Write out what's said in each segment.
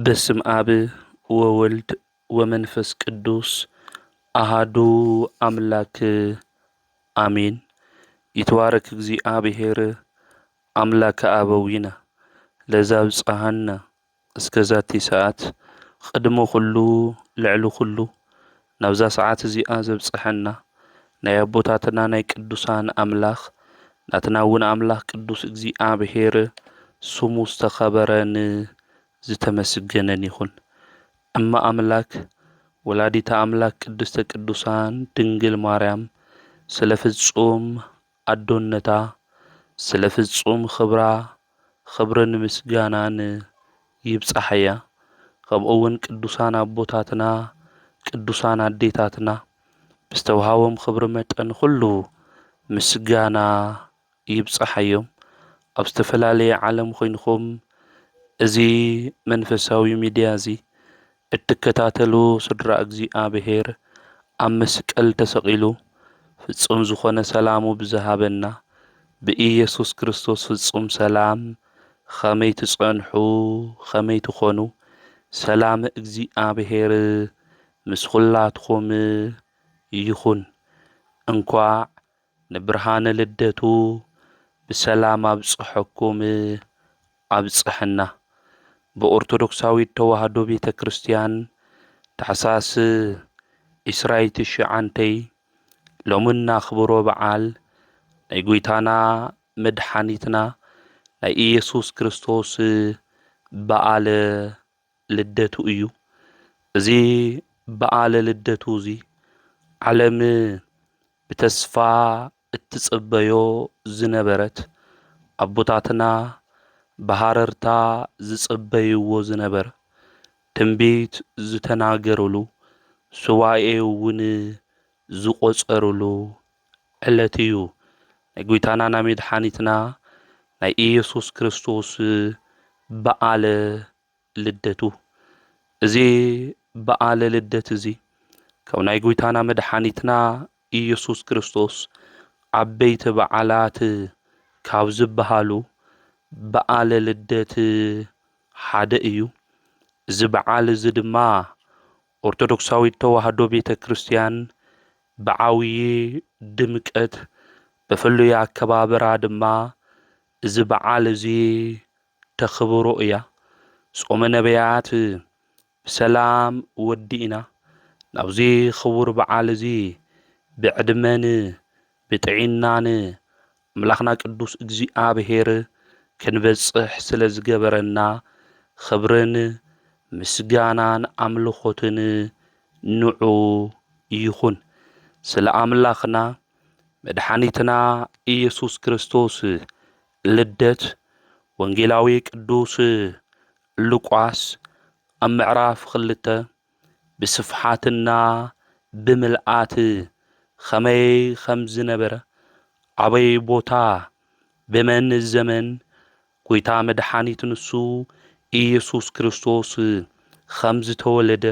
በስም ኣብ ወወልድ ወመንፈስ ቅዱስ ኣሃዱ ኣምላክ ኣሜን። ይትባረክ እግዚኣብሔር ኣምላክ ኣበዊነ ለዛብጽሐነ እስከ ዛቲ ሰዓት፣ ቅድሚ ኩሉ ልዕሊ ኩሉ ናብዛ ሰዓት እዚኣ ዘብጽሐና ናይ ኣቦታትና ናይ ቅዱሳን ኣምላኽ ናትና እውን ኣምላኽ ቅዱስ እግዚኣብሔር ስሙ ዝተኸበረን ዝተመስገነን ይኹን። እመ ኣምላክ ወላዲተ ኣምላክ ቅድስተ ቅዱሳን ድንግል ማርያም ስለ ፍጹም ኣዶነታ፣ ስለ ፍጹም ክብራ፣ ክብርን ምስጋናን ይብጻሓያ። ከምኡ እውን ቅዱሳን ኣቦታትና፣ ቅዱሳን ኣዴታትና ብዝተውሃቦም ክብሪ መጠን ኩሉ ምስጋና ይብጻሓዮም። ኣብ ዝተፈላለየ ዓለም ኮይንኹም እዚ መንፈሳዊ ሚድያ እዚ እትከታተሉ ስድራ እግዚኣብሔር፣ ኣብ መስቀል ተሰቒሉ ፍጹም ዝኾነ ሰላሙ ብዝሃበና ብኢየሱስ ክርስቶስ ፍጹም ሰላም ኸመይ ትጸንሑ፣ ኸመይ ትኾኑ? ሰላም እግዚኣብሔር ምስ ኹላትኹም ይኹን። እንኳዕ ንብርሃነ ልደቱ ብሰላም ኣብጽሐኩም ኣብጽሐና። ብኦርቶዶክሳዊት ተዋህዶ ቤተ ክርስቲያን ታሕሳስ ዕስራን ትሽዓተን ሎሚ እናኽብሮ በዓል ናይ ጐይታና መድሓኒትና ናይ ኢየሱስ ክርስቶስ በዓለ ልደቱ እዩ። እዚ በዓለ ልደቱ እዚ ዓለም ብተስፋ እትጽበዮ ዝነበረት፣ ኣቦታትና ብሃረርታ ዝጽበይዎ ዝነበረ፣ ትንቢት ዝተናገሩሉ፣ ሱባኤ እውን ዝቖጸሩሉ ዕለት እዩ። ናይ ጐይታና ናይ መድሓኒትና ናይ ኢየሱስ ክርስቶስ በዓለ ልደቱ። እዚ በዓለ ልደት እዚ ካብ ናይ ጐይታና መድሓኒትና ኢየሱስ ክርስቶስ ዓበይቲ በዓላት ካብ ዝበሃሉ በዓለ ልደት ሓደ እዩ። እዚ በዓል እዚ ድማ ኦርቶዶክሳዊት ተዋህዶ ቤተ ክርስቲያን ብዓብዪ ድምቀት ብፍሉይ ኣከባብራ ድማ እዚ በዓል እዚ ተኽብሮ እያ። ጾመ ነቢያት ብሰላም ወዲእና ናብዚ ክቡር በዓል እዚ ብዕድመን ብጥዒናን ኣምላኽና ቅዱስ እግዚኣብሔር ክንበጽሕ ስለ ዝገበረና ክብርን ምስጋናን ኣምልኾትን ንዑ ይኹን። ስለ ኣምላኽና መድሓኒትና ኢየሱስ ክርስቶስ ልደት ወንጌላዊ ቅዱስ ሉቃስ ኣብ ምዕራፍ ክልተ ብስፍሓትና ብምልኣት ኸመይ ከም ዝነበረ፣ ኣበይ ቦታ፣ ብመን ዘመን ጐይታ መድሓኒት ንሱ ኢየሱስ ክርስቶስ ኸም ዝተወለደ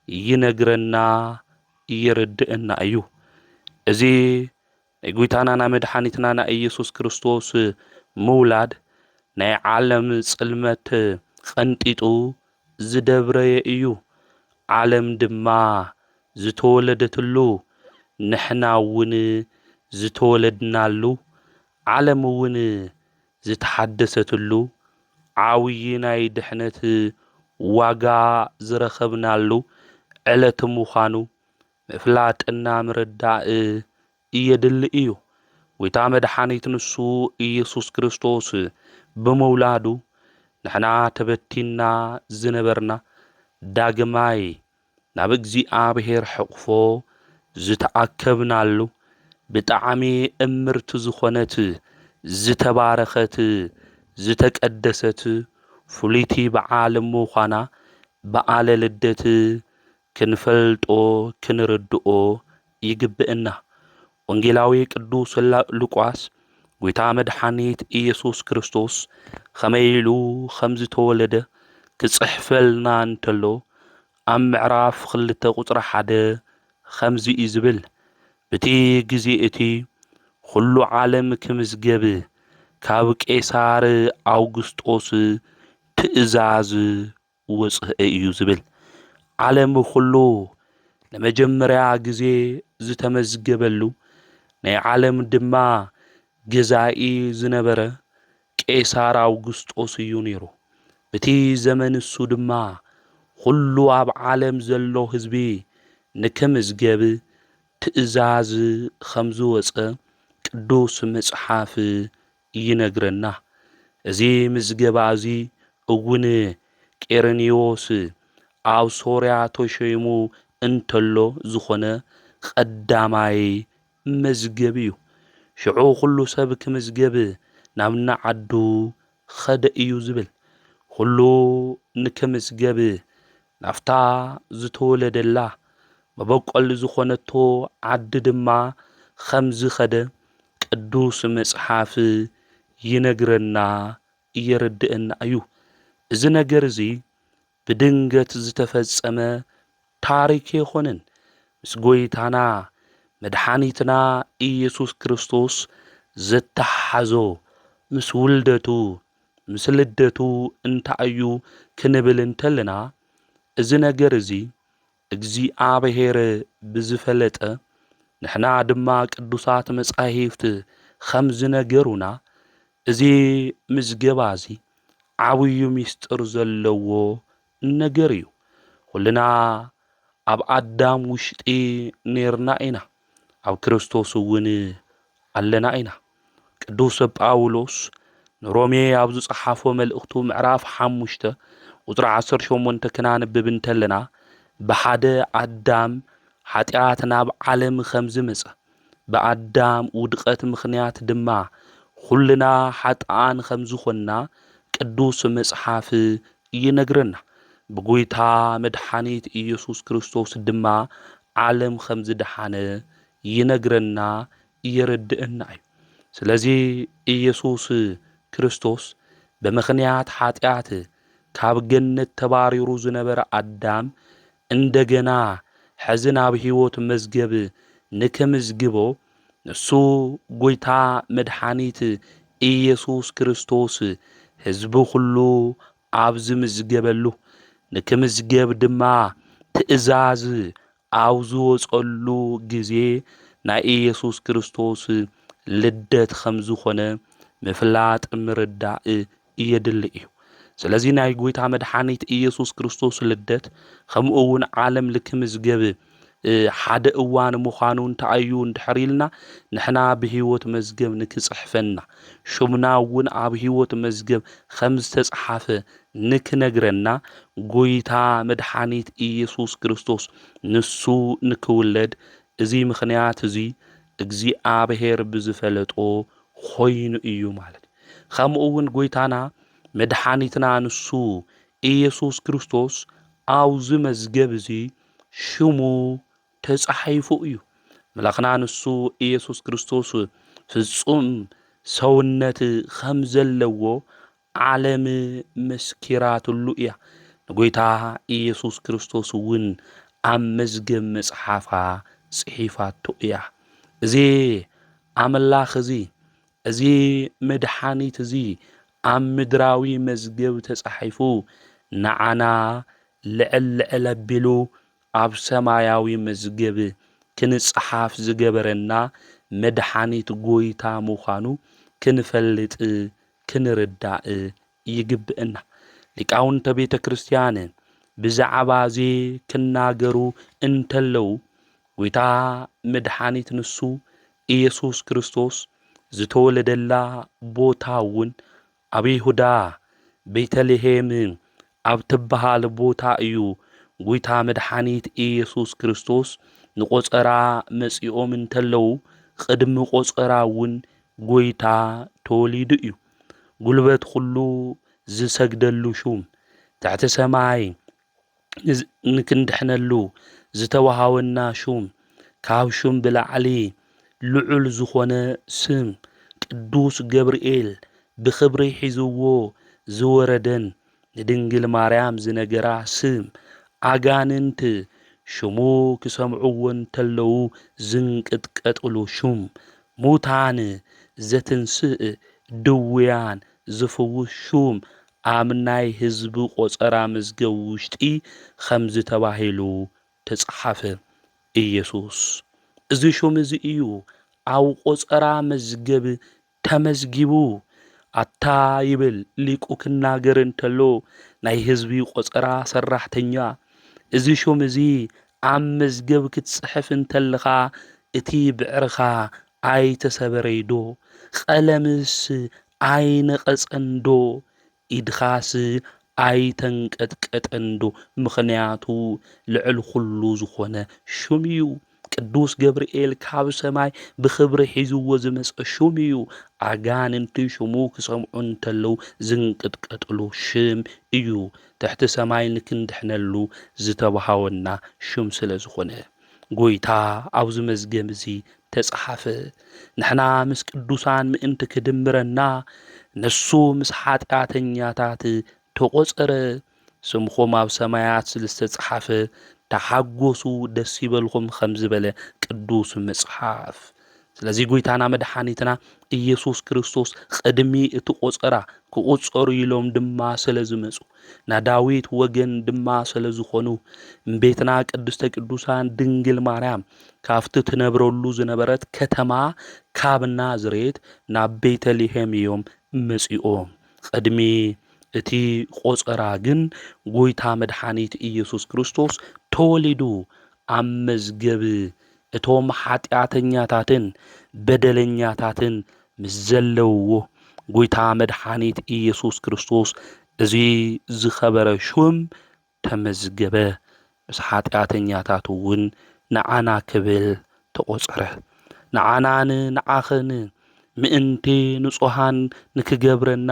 ይነግረና የረድእና እዩ። እዚ ናይ ጐይታና ናይ መድሓኒትና ናይ ኢየሱስ ክርስቶስ ምውላድ ናይ ዓለም ጽልመት ቐንጢጡ ዝደብረየ እዩ። ዓለም ድማ ዝተወለደትሉ፣ ንሕና እውን ዝተወለድናሉ፣ ዓለም እውን ዝተሓደሰትሉ ዓብዪ ናይ ድሕነት ዋጋ ዝረኸብናሉ ዕለት ምዃኑ ምፍላጥና ምርዳእ የድሊ እዩ። ጐይታ መድሓኒት ንሱ ኢየሱስ ክርስቶስ ብምውላዱ ንሕና ተበቲንና ዝነበርና ዳግማይ ናብ እግዚኣብሔር ሕቕፎ ዝተኣከብናሉ ብጣዕሚ እምርቲ ዝኾነት ዝተባረኸት ዝተቀደሰት ፍሉይቲ በዓል ምዃና በዓለ ልደት ክንፈልጦ ክንርድኦ ይግብእና። ወንጌላዊ ቅዱስ ላ- ሉቃስ ጐይታ መድሓኒት ኢየሱስ ክርስቶስ ኸመይ ኢሉ ኸም ዝተወለደ ክጽሕፈልና እንተሎ ኣብ ምዕራፍ ክልተ ቁጽሪ ሓደ ኸምዚ እዩ ዝብል፣ ብቲ ግዜ እቲ ኹሉ ዓለም ክምዝገብ ካብ ቄሳር ኣውግስጦስ ትእዛዝ ወጽአ እዩ ዝብል። ዓለም ኩሉ ንመጀመርያ ግዜ ዝተመዝገበሉ፣ ናይ ዓለም ድማ ገዛኢ ዝነበረ ቄሳር ኣውግስጦስ እዩ ነይሩ። በቲ ዘመን እሱ ድማ ኩሉ ኣብ ዓለም ዘሎ ህዝቢ ንክምዝገብ ትእዛዝ ከም ዝወጸ ቅዱስ መጽሓፍ ይነግረና። እዚ ምዝገባ እዚ እውን ቄርኒዎስ ኣብ ሶርያ ተሸይሙ እንተሎ ዝኾነ ቀዳማይ መዝገብ እዩ። ሽዑ ኩሉ ሰብ ክምዝገብ ናብ ናዓዱ ኸደ እዩ ዝብል። ኩሉ ንክምዝገብ ናብታ ዝተወለደላ መበቆል ዝኾነቶ ዓዲ ድማ ከም ዝኸደ ቅዱስ መጽሓፍ ይነግረና፣ የረድእና እዩ። እዚ ነገር እዚ ብድንገት ዝተፈጸመ ታሪክ ኣይኮነን። ምስ ጎይታና መድሓኒትና ኢየሱስ ክርስቶስ ዘተሓሓዞ፣ ምስ ውልደቱ፣ ምስ ልደቱ እንታይ እዩ ክንብል እንተለና፣ እዚ ነገር እዚ እግዚኣብሔር ብዝፈለጠ፣ ንሕና ድማ ቅዱሳት መጻሕፍት ከም ዝነገሩና፣ እዚ ምዝገባ እዚ ዓብዩ ምስጢር ዘለዎ ነገር እዩ። ኩልና ኣብ ኣዳም ውሽጢ ኔርና ኢና፣ ኣብ ክርስቶስ እውን ኣለና ኢና። ቅዱስ ጳውሎስ ንሮሜ ኣብ ዝጸሓፎ መልእኽቱ ምዕራፍ ሓሙሽተ ቁጽሪ ዓሰርተ ሸሞንተ ክናንብብ እንተለና፣ ብሓደ ኣዳም ሓጢኣት ናብ ዓለም ከም ዝመጸ፣ ብኣዳም ውድቐት ምኽንያት ድማ ኩልና ሓጥኣን ከም ዝኾንና ቅዱስ መጽሓፍ ይነግረና። ብጎይታ መድሓኒት ኢየሱስ ክርስቶስ ድማ ዓለም ከም ዝደሓነ ይነግረና፣ የረድእና እዩ። ስለዚ ኢየሱስ ክርስቶስ ብምኽንያት ሓጢኣት ካብ ገነት ተባሪሩ ዝነበረ ኣዳም እንደገና ሕዚ ናብ ህይወት መዝገብ ንክምዝግቦ፣ ንሱ ጎይታ መድሓኒት ኢየሱስ ክርስቶስ ህዝቢ ኩሉ ኣብ ዝምዝገበሉ፣ ንክምዝገብ ድማ ትእዛዝ ኣብ ዝወጸሉ ግዜ ናይ ኢየሱስ ክርስቶስ ልደት ከም ዝኾነ ምፍላጥ ምርዳእ የድሊ እዩ። ስለዚ ናይ ጎይታ መድሓኒት ኢየሱስ ክርስቶስ ልደት ከምኡ እውን ዓለም ልክምዝገብ ሓደ እዋን ምዃኑ እንታይ እዩ እንድሕር ኢልና፣ ንሕና ብህይወት መዝገብ ንክጽሕፈና፣ ሽምና እውን ኣብ ህይወት መዝገብ ከም ዝተጽሓፈ ንክነግረና፣ ጎይታ መድሓኒት ኢየሱስ ክርስቶስ ንሱ ንክውለድ፣ እዚ ምኽንያት እዚ እግዚኣብሔር ብዝፈለጦ ኮይኑ እዩ ማለት እዩ። ከምኡ እውን ጎይታና መድሓኒትና ንሱ ኢየሱስ ክርስቶስ ኣብዚ መዝገብ እዚ ሽሙ ተጻሒፉ እዩ። ኣምላኽና ንሱ ኢየሱስ ክርስቶስ ፍጹም ሰውነት ከም ዘለዎ ዓለም መስኪራትሉ እያ። ንጎይታ ኢየሱስ ክርስቶስ እውን ኣብ መዝገብ መጽሓፋ ጽሒፋቶ እያ። እዚ ኣምላኽ እዚ፣ እዚ መድሓኒት እዚ ኣብ ምድራዊ መዝገብ ተጻሒፉ ንዓና ልዕል ልዕል ኣቢሉ ኣብ ሰማያዊ መዝገብ ክንጸሓፍ ዝገበረና መድሓኒት ጎይታ ምዃኑ ክንፈልጥ ክንርዳእ ይግብእና። ሊቃውንተ ቤተ ክርስቲያን ብዛዕባ እዚ ክናገሩ እንተለዉ፣ ጎይታ መድሓኒት ንሱ ኢየሱስ ክርስቶስ ዝተወለደላ ቦታ እውን ኣብ ይሁዳ ቤተልሔም ኣብ ትበሃል ቦታ እዩ። ጎይታ መድሓኒት ኢየሱስ ክርስቶስ ንቆጸራ መጺኦም እንተለዉ፣ ቅድሚ ቆጸራ እውን ጎይታ ተወሊዱ እዩ። ጉልበት ኩሉ ዝሰግደሉ ሹም፣ ትሕቲ ሰማይ ንዝ-፣ ንክንድሕነሉ ዝተዋሃበና ሹም፣ ካብ ሹም ብላዕሊ ልዑል ዝኾነ ስም፣ ቅዱስ ገብርኤል ብኽብሪ ሒዝዎ ዝወረደን ንድንግል ማርያም ዝነገራ ስም፣ ኣጋንንት ሽሙ ክሰምዕዎ እንተለዉ ዝንቅጥቀጥሉ ሹም፣ ሙታን ዘትንስእ፣ ድውያን ዝፍውስ ሹም፣ ኣብ ናይ ህዝቢ ቆጸራ መዝገብ ውሽጢ ከምዚ ተባሂሉ ተጻሓፈ። ኢየሱስ፣ እዚ ሹም እዚ እዩ ኣብ ቆጸራ መዝገብ ተመዝጊቡ። ኣታ ይብል ሊቁ ክናገር እንተሎ፣ ናይ ህዝቢ ቆጸራ ሰራሕተኛ፣ እዚ ሹም እዚ ኣብ መዝገብ ክትጽሕፍ እንተለኻ፣ እቲ ብዕርኻ ኣይተሰበረይ ዶ? ቀለምስ ኣይነቐጸን ዶ? ኢድኻስ ኣይተንቀጥቀጠን ዶ? ምኽንያቱ ልዕሊ ኩሉ ዝኾነ ሹም እዩ። ቅዱስ ገብርኤል ካብ ሰማይ ብኽብሪ ሒዝዎ ዝመጸ ሹም እዩ። ኣጋንንቲ ሽሙ ክሰምዑ እንተለዉ ዝንቅጥቀጥሉ ሽም እዩ። ትሕቲ ሰማይ ንክንድሕነሉ ዝተባሃወና ሽም ስለ ዝኾነ፣ ጎይታ ኣብዚ መዝገብ እዚ ተጻሓፈ። ንሕና ምስ ቅዱሳን ምእንቲ ክድምረና፣ ንሱ ምስ ሓጢኣተኛታት ተቖጸረ። ስምኹም ኣብ ሰማያት ስለ ዝተጻሓፈ፣ ተሓጎሱ፣ ደስ ይበልኹም ከም ዝበለ ቅዱስ መጽሓፍ። ስለዚ ጎይታና መድሓኒትና ኢየሱስ ክርስቶስ ቅድሚ እቲ ቆጸራ ክቑጸሩ ኢሎም ድማ ስለ ዝመጹ፣ ናዳዊት ወገን ድማ ስለ ዝኾኑ፣ እምቤትና ቅድስተ ቅዱሳን ድንግል ማርያም ካብቲ ትነብረሉ ዝነበረት ከተማ ካብ ናዝሬት ናብ ቤተልሔም እዮም መጺኦም። ቅድሚ እቲ ቆጸራ ግን ጎይታ መድሓኒት ኢየሱስ ክርስቶስ ተወሊዱ ኣብ መዝገብ እቶም ሓጢኣተኛታትን በደለኛታትን ምስ ዘለውዎ፣ ጎይታ መድሓኒት ኢየሱስ ክርስቶስ እዚ ዝኸበረ ሹም ተመዝገበ። ምስ ሓጢኣተኛታት እውን ንዓና ክብል ተቖጸረ። ንዓናን ንዓኽን ምእንቲ ንጹሃን ንክገብረና፣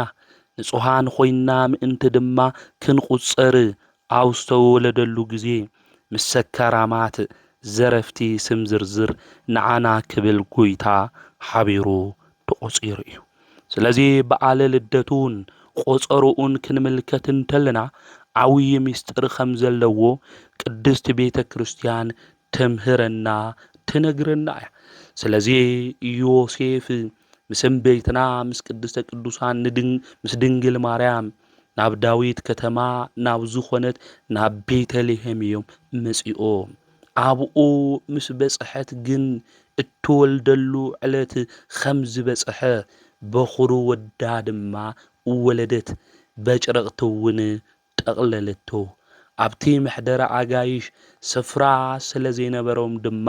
ንጹሃን ኮይና ምእንቲ ድማ ክንቑጸር ኣብ ዝተወለደሉ ግዜ፣ ምስ ሰካራማት ዘረፍቲ ስም ዝርዝር ንዓና ክብል ጎይታ ሓቢሩ ተቖጺሩ እዩ። ስለዚ በዓለ ልደቱን ቆጸርኡን ክንምልከት እንተለና፣ ዓብዪ ምስጢር ከም ዘለዎ ቅድስቲ ቤተ ክርስቲያን ተምህረና፣ ትነግረና እያ። ስለዚ ዮሴፍ ምስ እምቤትና፣ ምስ ቅድስተ ቅዱሳን ንድን-፣ ምስ ድንግል ማርያም ናብ ዳዊት ከተማ ናብ ዝኾነት ናብ ቤተልሔም እዮም መጺኦም። ኣብኡ ምስ በጽሐት ግን፣ እትወልደሉ ዕለት ከም ዝበጽሐ፣ በኹሩ ወዳ ድማ ወለደት። በጭርቕቲ እውን ጠቕለለቶ። ኣብቲ መሕደረ ኣጋይሽ ስፍራ ስለ ዘይነበሮም ድማ፣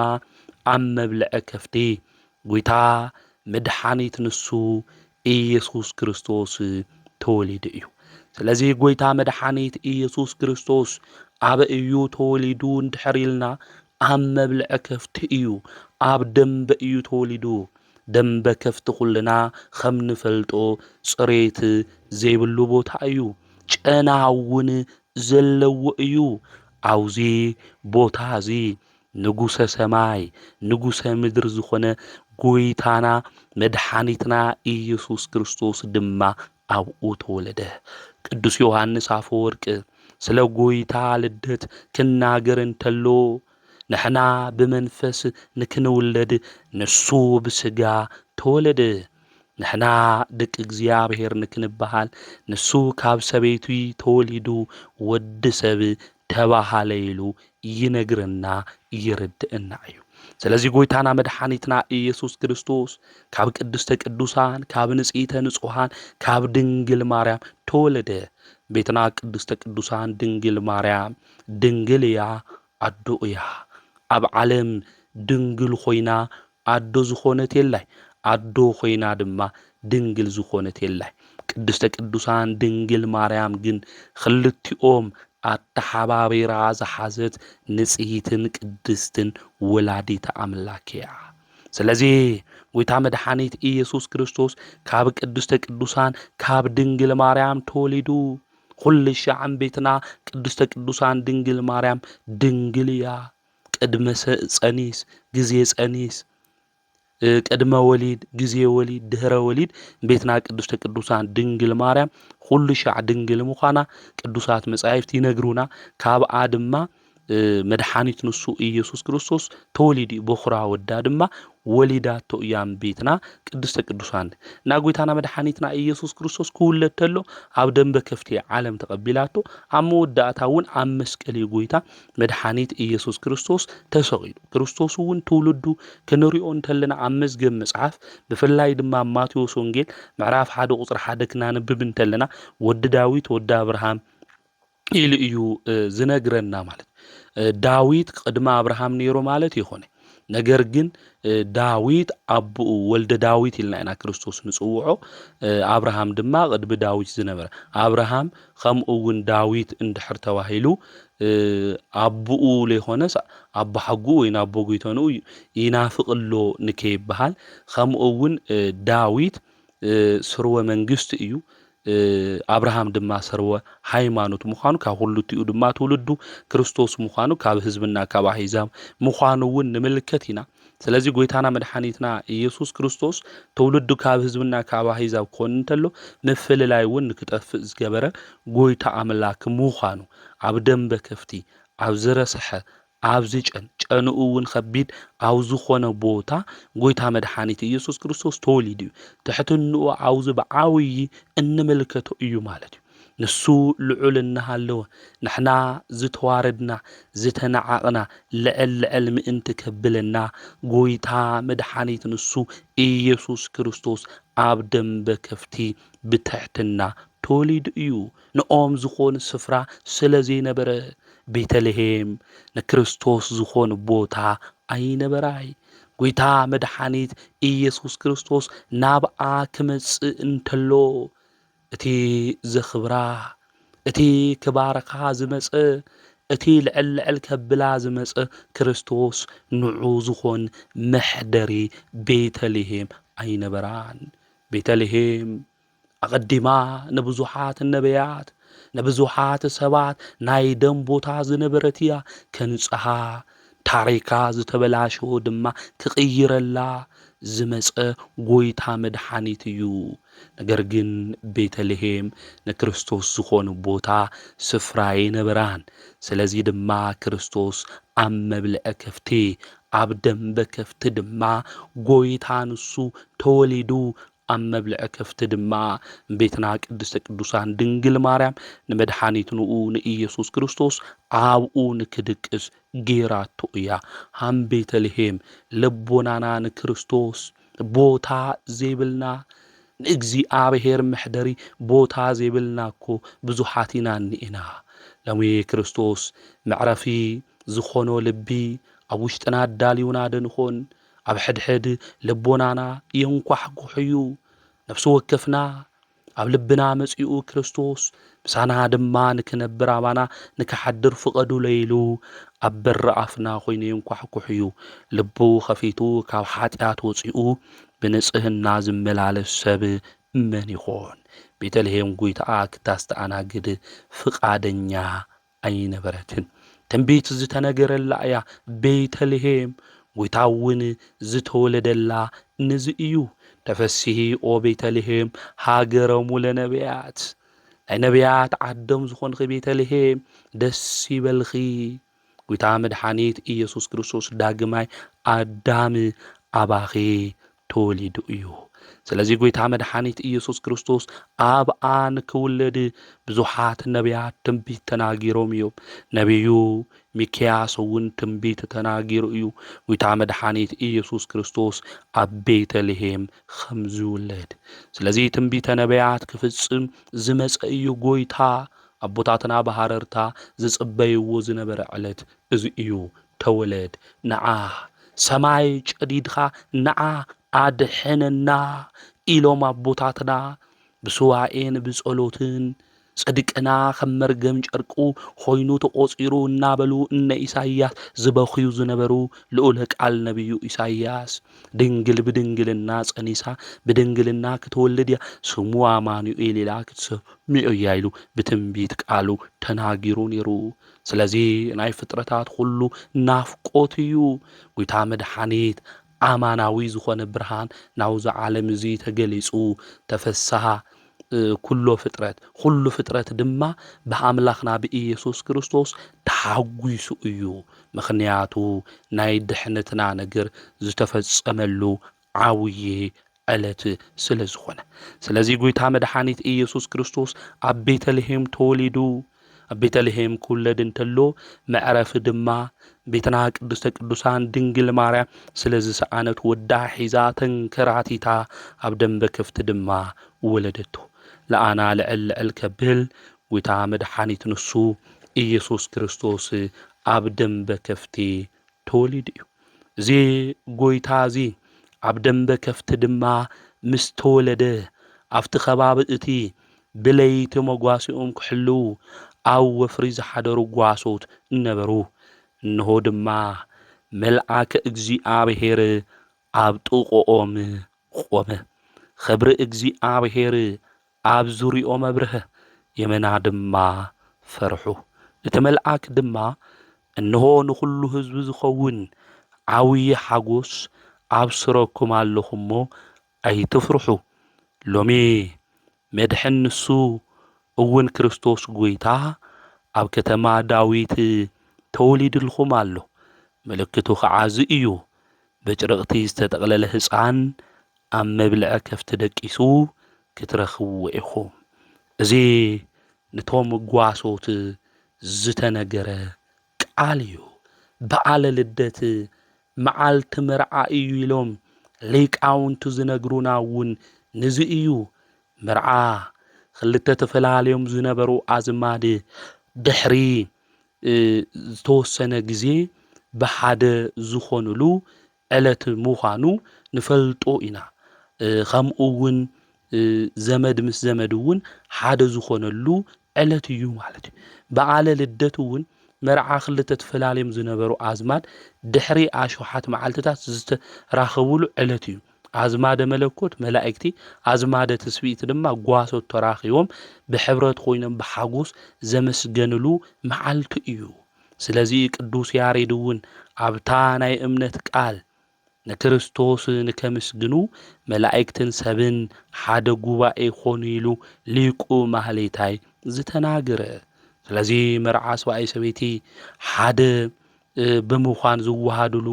ኣብ መብልዐ ከፍቲ፣ ጎይታ መድሓኒት ንሱ ኢየሱስ ክርስቶስ ተወሊዱ እዩ። ስለዚ ጎይታ መድሓኒት ኢየሱስ ክርስቶስ ኣበይ እዩ ተወሊዱ እንድሕር ኢልና፣ ኣብ መብልዐ ከፍቲ እዩ፣ ኣብ ደንበ እዩ ተወሊዱ። ደንበ ከፍቲ ኩልና ከም ንፈልጦ ጽሬት ዘይብሉ ቦታ እዩ። ጨና እውን ዘለዎ እዩ። ኣብዚ ቦታ እዚ ንጉሰ ሰማይ፣ ንጉሰ ምድሪ ዝኾነ ጎይታና መድሓኒትና ኢየሱስ ክርስቶስ ድማ ኣብኡ ተወለደ። ቅዱስ ዮሃንስ ኣፈወርቅ ስለ ጎይታ ልደት ክናገር እንተሎ፣ ንሕና ብመንፈስ ንክንውለድ ንሱ ብስጋ ተወለደ። ንሕና ደቂ እግዚኣብሔር ንክንበሃል ንሱ ካብ ሰበይቲ ተወሊዱ ወዲ ሰብ ተባሃለ ኢሉ ይነግረና፣ ይርድእና እዩ። ስለዚ ጎይታና መድሓኒትና ኢየሱስ ክርስቶስ ካብ ቅድስተ ቅዱሳን፣ ካብ ንጽይተ ንጹሃን፣ ካብ ድንግል ማርያም ተወለደ። ቤትና ቅድስተ ቅዱሳን ድንግል ማርያም ድንግል እያ፣ ኣዶ እያ። ኣብ ዓለም ድንግል ኮይና ኣዶ ዝኾነት የላይ፣ ኣዶ ኮይና ድማ ድንግል ዝኾነት የላይ። ቅድስተ ቅዱሳን ድንግል ማርያም ግን ክልቲኦም ኣተሓባቢራ ዝሓዘት ንጽይትን ቅድስትን ወላዲተ ኣምላክ እያ። ስለዚ ጎይታ መድሓኒት ኢየሱስ ክርስቶስ ካብ ቅድስተ ቅዱሳን ካብ ድንግል ማርያም ተወሊዱ። ኩሉ ሻዕ እምቤትና ቅድስተ ቅዱሳን ድንግል ማርያም ድንግል እያ። ቅድመ ሰ-፣ ጸኒስ፣ ግዜ ጸኒስ፣ እ፣ ቅድመ ወሊድ፣ ግዜ ወሊድ፣ ድህረ ወሊድ፣ እምቤትና ቅድስተ ቅዱሳን ድንግል ማርያም ኩሉ ሻዕ ድንግል ምዃና ቅዱሳት መጻሕፍት ይነግሩና። ካብኣ ድማ መድሓኒት ንሱ ኢየሱስ ክርስቶስ ተወሊዱ እዩ። በኹራ ወዳ ድማ ወሊዳቶ እያ እመቤትና ቅድስተ ቅዱሳን። እና ጎይታና መድሓኒትና ኢየሱስ ክርስቶስ ክውለድ ተሎ ኣብ ደንበ ከፍቲ ዓለም ተቐቢላቶ። ኣብ መወዳእታ እውን ኣብ መስቀል እዩ ጎይታ መድሓኒት ኢየሱስ ክርስቶስ ተሰቒሉ። ክርስቶስ እውን ትውልዱ ክንሪኦ እንተለና ኣብ መዝገብ መጽሓፍ ብፍላይ ድማ ኣብ ማቴዎስ ወንጌል ምዕራፍ ሓደ ቁጽሪ ሓደ ክናንብብ እንተለና ወዲ ዳዊት ወዲ ኣብርሃም ኢሉ እዩ ዝነግረና ማለት። ዳዊት ቅድሚ ኣብርሃም ነይሩ ማለት ይኾነ። ነገር ግን ዳዊት ኣቦኡ ወልደ ዳዊት ኢልና ኢና ክርስቶስ ንጽውዖ። ኣብርሃም ድማ ቅድሚ ዳዊት ዝነበረ። ኣብርሃም ከምኡ እውን ዳዊት እንድሕር ተባሂሉ ኣቦኡ ለይኾነስ ኣቦ ሓጉኡ ወይ ናቦ ጎይተንኡ ይናፍቕ ኣሎ ንከይበሃል። ከምኡ እውን ዳዊት ስርወ መንግስቲ እዩ። ኣብርሃም ድማ ስርወ ሃይማኖት ምዃኑ ካብ ክልቲኡ ድማ ትውልዱ ክርስቶስ ምዃኑ ካብ ህዝብና ካብ ኣህዛብ ምዃኑ እውን ንምልከት ኢና። ስለዚ ጎይታና መድሓኒትና ኢየሱስ ክርስቶስ ትውልዱ ካብ ህዝብና ካብ ኣህዛብ ክኾን እንተሎ ምፍልላይ እውን ንክጠፍእ ዝገበረ ጎይታ ኣምላክ ምዃኑ ኣብ ደንበ ከፍቲ ኣብ ዝረሰሐ ኣብዚ ጨን ጨንኡ እውን ከቢድ ኣብ ዝኾነ ቦታ ጎይታ መድሓኒት ኢየሱስ ክርስቶስ ተወሊዱ እዩ። ትሕትንኡ ኣብዚ ብዓብዪ እንምልከቶ እዩ ማለት እዩ። ንሱ ልዑል እናሃለወ ንሕና ዝተዋረድና ዝተናዓቕና ልዕል ልዕል ምእንቲ ከብለና ጎይታ መድሓኒት ንሱ ኢየሱስ ክርስቶስ ኣብ ደንበ ከፍቲ ብትሕትና ተወሊዱ እዩ። ንኦም ዝኾን ስፍራ ስለ ዘይነበረ ቤተልሔም ንክርስቶስ ዝኾን ቦታ ኣይነበራይ። ጎይታ መድሓኒት ኢየሱስ ክርስቶስ ናብኣ ክመጽእ እንተሎ እቲ ዘኽብራ እቲ ክባርኻ ዝመጸ እቲ ልዕል ልዕል ከብላ ዝመጸ ክርስቶስ ንዑ ዝኾን መሕደሪ ቤተልሔም ኣይነበራን። ቤተልሔም ኣቐዲማ ንብዙሓት ነቢያት ንብዙሓት ሰባት ናይ ደም ቦታ ዝነበረት እያ። ከንጽሃ ታሪካ ዝተበላሸወ ድማ ክቕይረላ ዝመጸ ጎይታ መድሓኒት እዩ። ነገር ግን ቤተልሔም ንክርስቶስ ዝኾኑ ቦታ ስፍራ ኣይነበራን። ስለዚ ድማ ክርስቶስ ኣብ መብልዐ ከፍቲ ኣብ ደንበ ከፍቲ ድማ ጎይታ ንሱ ተወሊዱ ኣብ መብልዐ ከፍቲ ድማ ቤትና ቅድስተ ቅዱሳን ድንግል ማርያም ንመድሓኒት ንኡ ንኢየሱስ ክርስቶስ ኣብኡ ንክድቅስ ጌራቶ እያ። ሃም ቤተልሔም ልቦናና ንክርስቶስ ቦታ ዘይብልና ንእግዚኣብሔር መሕደሪ ቦታ ዘይብልና እኮ ብዙሓት ኢና እኒኤና። ሎሚ ክርስቶስ መዕረፊ ዝኾኖ ልቢ ኣብ ውሽጥና ኣዳልዩና ዶ ንኾን? ኣብ ሕድሕድ ልቦናና የንኳሕኩሕ እዩ። ነፍሲ ወከፍና ኣብ ልብና መጺኡ ክርስቶስ ምሳና ድማ ንክነብር ኣባና ንክሓድር ፍቐዱለይ ኢሉ ኣብ በሪ ኣፍና ኮይኑ የንኳሕኩሕ እዩ። ልቡ ኸፊቱ ካብ ሓጢኣት ወጺኡ ብንጽህና ዝመላለስ ሰብ መን ይኾን? ቤተልሔም ጎይታኣ ክታስተኣናግድ ፍቓደኛ ኣይነበረትን። ትንቢት ዝተነገረላ እያ ቤተልሔም። ጎይታ እውን ዝተወለደላ ነዚ እዩ። ተፈስሂ ኦ ቤተልሔም ሃገረ ሙለ ነቢያት፣ ናይ ነቢያት ዓዶም ዝኾንኺ ቤተልሔም ደስ ይበልኺ። ጎይታ መድሓኒት ኢየሱስ ክርስቶስ ዳግማይ ኣዳም ኣባኺ ተወሊዱ እዩ። ስለዚ ጎይታ መድሓኒት ኢየሱስ ክርስቶስ ኣብኣ ንክውለድ ብዙሓት ነቢያት ትንቢት ተናጊሮም እዮም። ነቢዩ ሚክያስ እውን ትንቢት ተናጊሩ እዩ። ጎይታ መድሓኒት ኢየሱስ ክርስቶስ ኣብ ቤተልሔም ከም ዝውለድ። ስለዚ ትንቢተ ነቢያት ክፍጽም ዝመጸ እዩ ጎይታ። ኣቦታትና ብሃረርታ ዝጽበይዎ ዝነበረ ዕለት እዚ እዩ። ተወለድ፣ ንዓ ሰማይ ጨዲድኻ ንዓ ኣድሕነና ኢሎም ኣቦታትና ብስዋኤን ብጸሎትን ጽድቅና ከም መርገም ጨርቁ ኮይኑ ተቖጺሩ እናበሉ እነ ኢሳይያስ ዝበኽዩ ዝነበሩ ልኡለ ቃል ነቢዩ ኢሳይያስ ድንግል ብድንግልና ጸኒሳ ብድንግልና ክትወልድ እያ ስሙ ኣማኑኤል ኢላ ክትሰምዮ እያ ኢሉ ብትንቢት ቃሉ ተናጊሩ ነይሩ። ስለዚ ናይ ፍጥረታት ኩሉ ናፍቆት እዩ። ጎይታ መድሓኒት ኣማናዊ ዝኾነ ብርሃን ናውዚ ዓለም እዚ ተገሊጹ ተፈስሃ ኩሎ ፍጥረት፣ ኩሉ ፍጥረት ድማ ብኣምላኽና ብኢየሱስ ክርስቶስ ተሓጒሱ እዩ። ምኽንያቱ ናይ ድሕነትና ነገር ዝተፈጸመሉ ዓብዪ ዕለት ስለ ዝኾነ። ስለዚ ጎይታ መድሓኒት ኢየሱስ ክርስቶስ ኣብ ቤተልሔም ተወሊዱ፣ ኣብ ቤተልሔም ክውለድ እንተሎ መዕረፊ ድማ ቤትና ቅድስተ ቅዱሳን ድንግል ማርያም ስለ ዝሰኣነት ወዳ ሒዛ ተንከራቲታ ኣብ ደንበ ከፍቲ ድማ ወለደቶ። ለኣና ልዕል ልዕል ከብል ጎይታ መድሓኒት ንሱ ኢየሱስ ክርስቶስ ኣብ ደንበ ከፍቲ ተወሊዱ እዩ። እዚ ጎይታ እዚ ኣብ ደንበ ከፍቲ ድማ ምስ ተወለደ ኣብቲ ከባቢ እቲ ብለይቲ መጓሲኦም ክሕልዉ ኣብ ወፍሪ ዝሓደሩ ጓሶት ነበሩ። እንሆ ድማ መልኣከ እግዚኣብሔር ኣብ ጥቕኦም ቆመ። ኽብሪ እግዚኣብሔር ኣብ ዙርያኦም ኣብርሀ፣ የመና ድማ ፈርሑ። እቲ መልኣክ ድማ፣ እንሆ ንኹሉ ህዝቢ ዝኸውን ዓብዪ ሓጎስ ኣብስረኩም ኣለኹ እሞ ኣይትፍርሑ። ሎሚ መድሕን ንሱ እውን ክርስቶስ ጎይታ ኣብ ከተማ ዳዊት ተወሊድልኹም ኣሎ። ምልክቱ ኸዓ እዚ እዩ። ብጭርቕቲ ዝተጠቕለለ ህፃን ኣብ መብልዐ ከፍቲ ደቂሱ ክትረኽብዎ ኢኹም። እዚ ንቶም ጓሶት ዝተነገረ ቃል እዩ። በዓለ ልደት መዓልቲ መርዓ እዩ ኢሎም ሊቃውንቲ ዝነግሩና እውን ንዚ እዩ። መርዓ ክልተ ተፈላለዮም ዝነበሩ ኣዝማድ ድሕሪ ዝተወሰነ ግዜ ብሓደ ዝኾኑሉ ዕለት ምዃኑ ንፈልጦ ኢና። ከምኡ እውን ዘመድ ምስ ዘመድ እውን ሓደ ዝኾነሉ ዕለት እዩ ማለት እዩ። በዓለ ልደት እውን መርዓ ክልተ ተፈላለዮም ዝነበሩ ኣዝማድ ድሕሪ ኣሽውሓት መዓልትታት ዝተራኸቡሉ ዕለት እዩ። ኣዝማደ መለኮት መላእክቲ፣ ኣዝማደ ትስብእቲ ድማ ጓሶት ተራኺቦም ብሕብረት ኮይኖም ብሓጎስ ዘመስገንሉ መዓልቲ እዩ። ስለዚ ቅዱስ ያሬድ እውን ኣብታ ናይ እምነት ቃል ንክርስቶስ ንከምስግኑ መላእክትን ሰብን ሓደ ጉባኤ ኮኑ ኢሉ ሊቁ ማህሌታይ ዝተናገረ። ስለዚ መርዓ ሰብኣይ ሰበይቲ ሓደ ብምዃን ዝወሃድሉ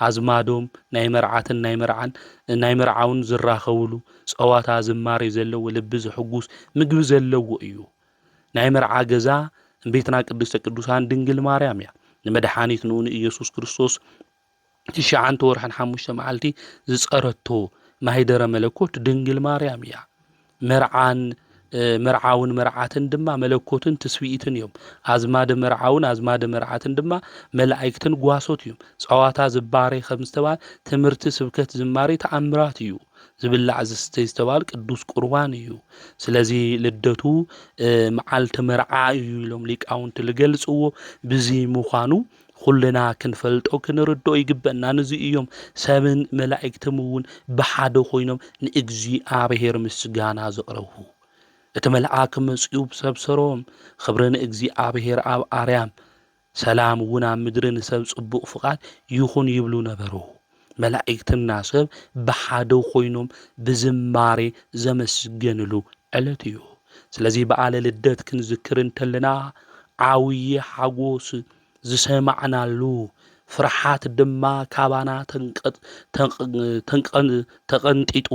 ኣዝማዶም ናይ መርዓትን ናይ መርዓን ናይ መርዓውን ዝራኸብሉ ጸዋታ ዝማሬ ዘለዎ ልቢ ዝሕጉስ ምግቢ ዘለዎ እዩ። ናይ መርዓ ገዛ እምቤትና ቅድስተ ቅዱሳን ድንግል ማርያም እያ። ንመድሓኒት ንኡ ንኢየሱስ ክርስቶስ ትሽዓንተ ወርሕን ሓሙሽተ መዓልቲ ዝጸረቶ ማህደረ መለኮት ድንግል ማርያም እያ። መርዓን መርዓውን መርዓትን ድማ መለኮትን ትስብእትን እዮም። ኣዝማደ መርዓውን ኣዝማደ መርዓትን ድማ መላእክትን ጓሶት እዮም። ጸዋታ ዝባሬ ከም ዝተባህለ ትምህርቲ፣ ስብከት፣ ዝማሬ፣ ተኣምራት እዩ። ዝብላዕ ዝስተ ዝተባህለ ቅዱስ ቁርባን እዩ። ስለዚ ልደቱ መዓልቲ መርዓ እዩ ኢሎም ሊቃውንቲ ዝገልጽዎ። ብዚ ምዃኑ ኩልና ክንፈልጦ ክንርድኦ ይግበእና። ንዚ እዮም ሰብን መላእክትን እውን ብሓደ ኮይኖም ንእግዚኣብሔር ምስጋና ዘቕረቡ። እቲ መልኣክ መጺኡ ብሰብ ሰሮም፣ ክብሪ ንእግዚኣብሔር ኣብ ኣርያም፣ ሰላም እውን ኣብ ምድሪ ንሰብ ጽቡቕ ፍቓድ ይኹን ይብሉ ነበሩ። መላእክትና ሰብ ብሓደ ኮይኖም ብዝማሬ ዘመስገንሉ ዕለት እዩ። ስለዚ በዓለ ልደት ክንዝክር እንተለና ዓብዪ ሓጎስ ዝሰማዕናሉ፣ ፍርሓት ድማ ካባና ተንቀንጢጡ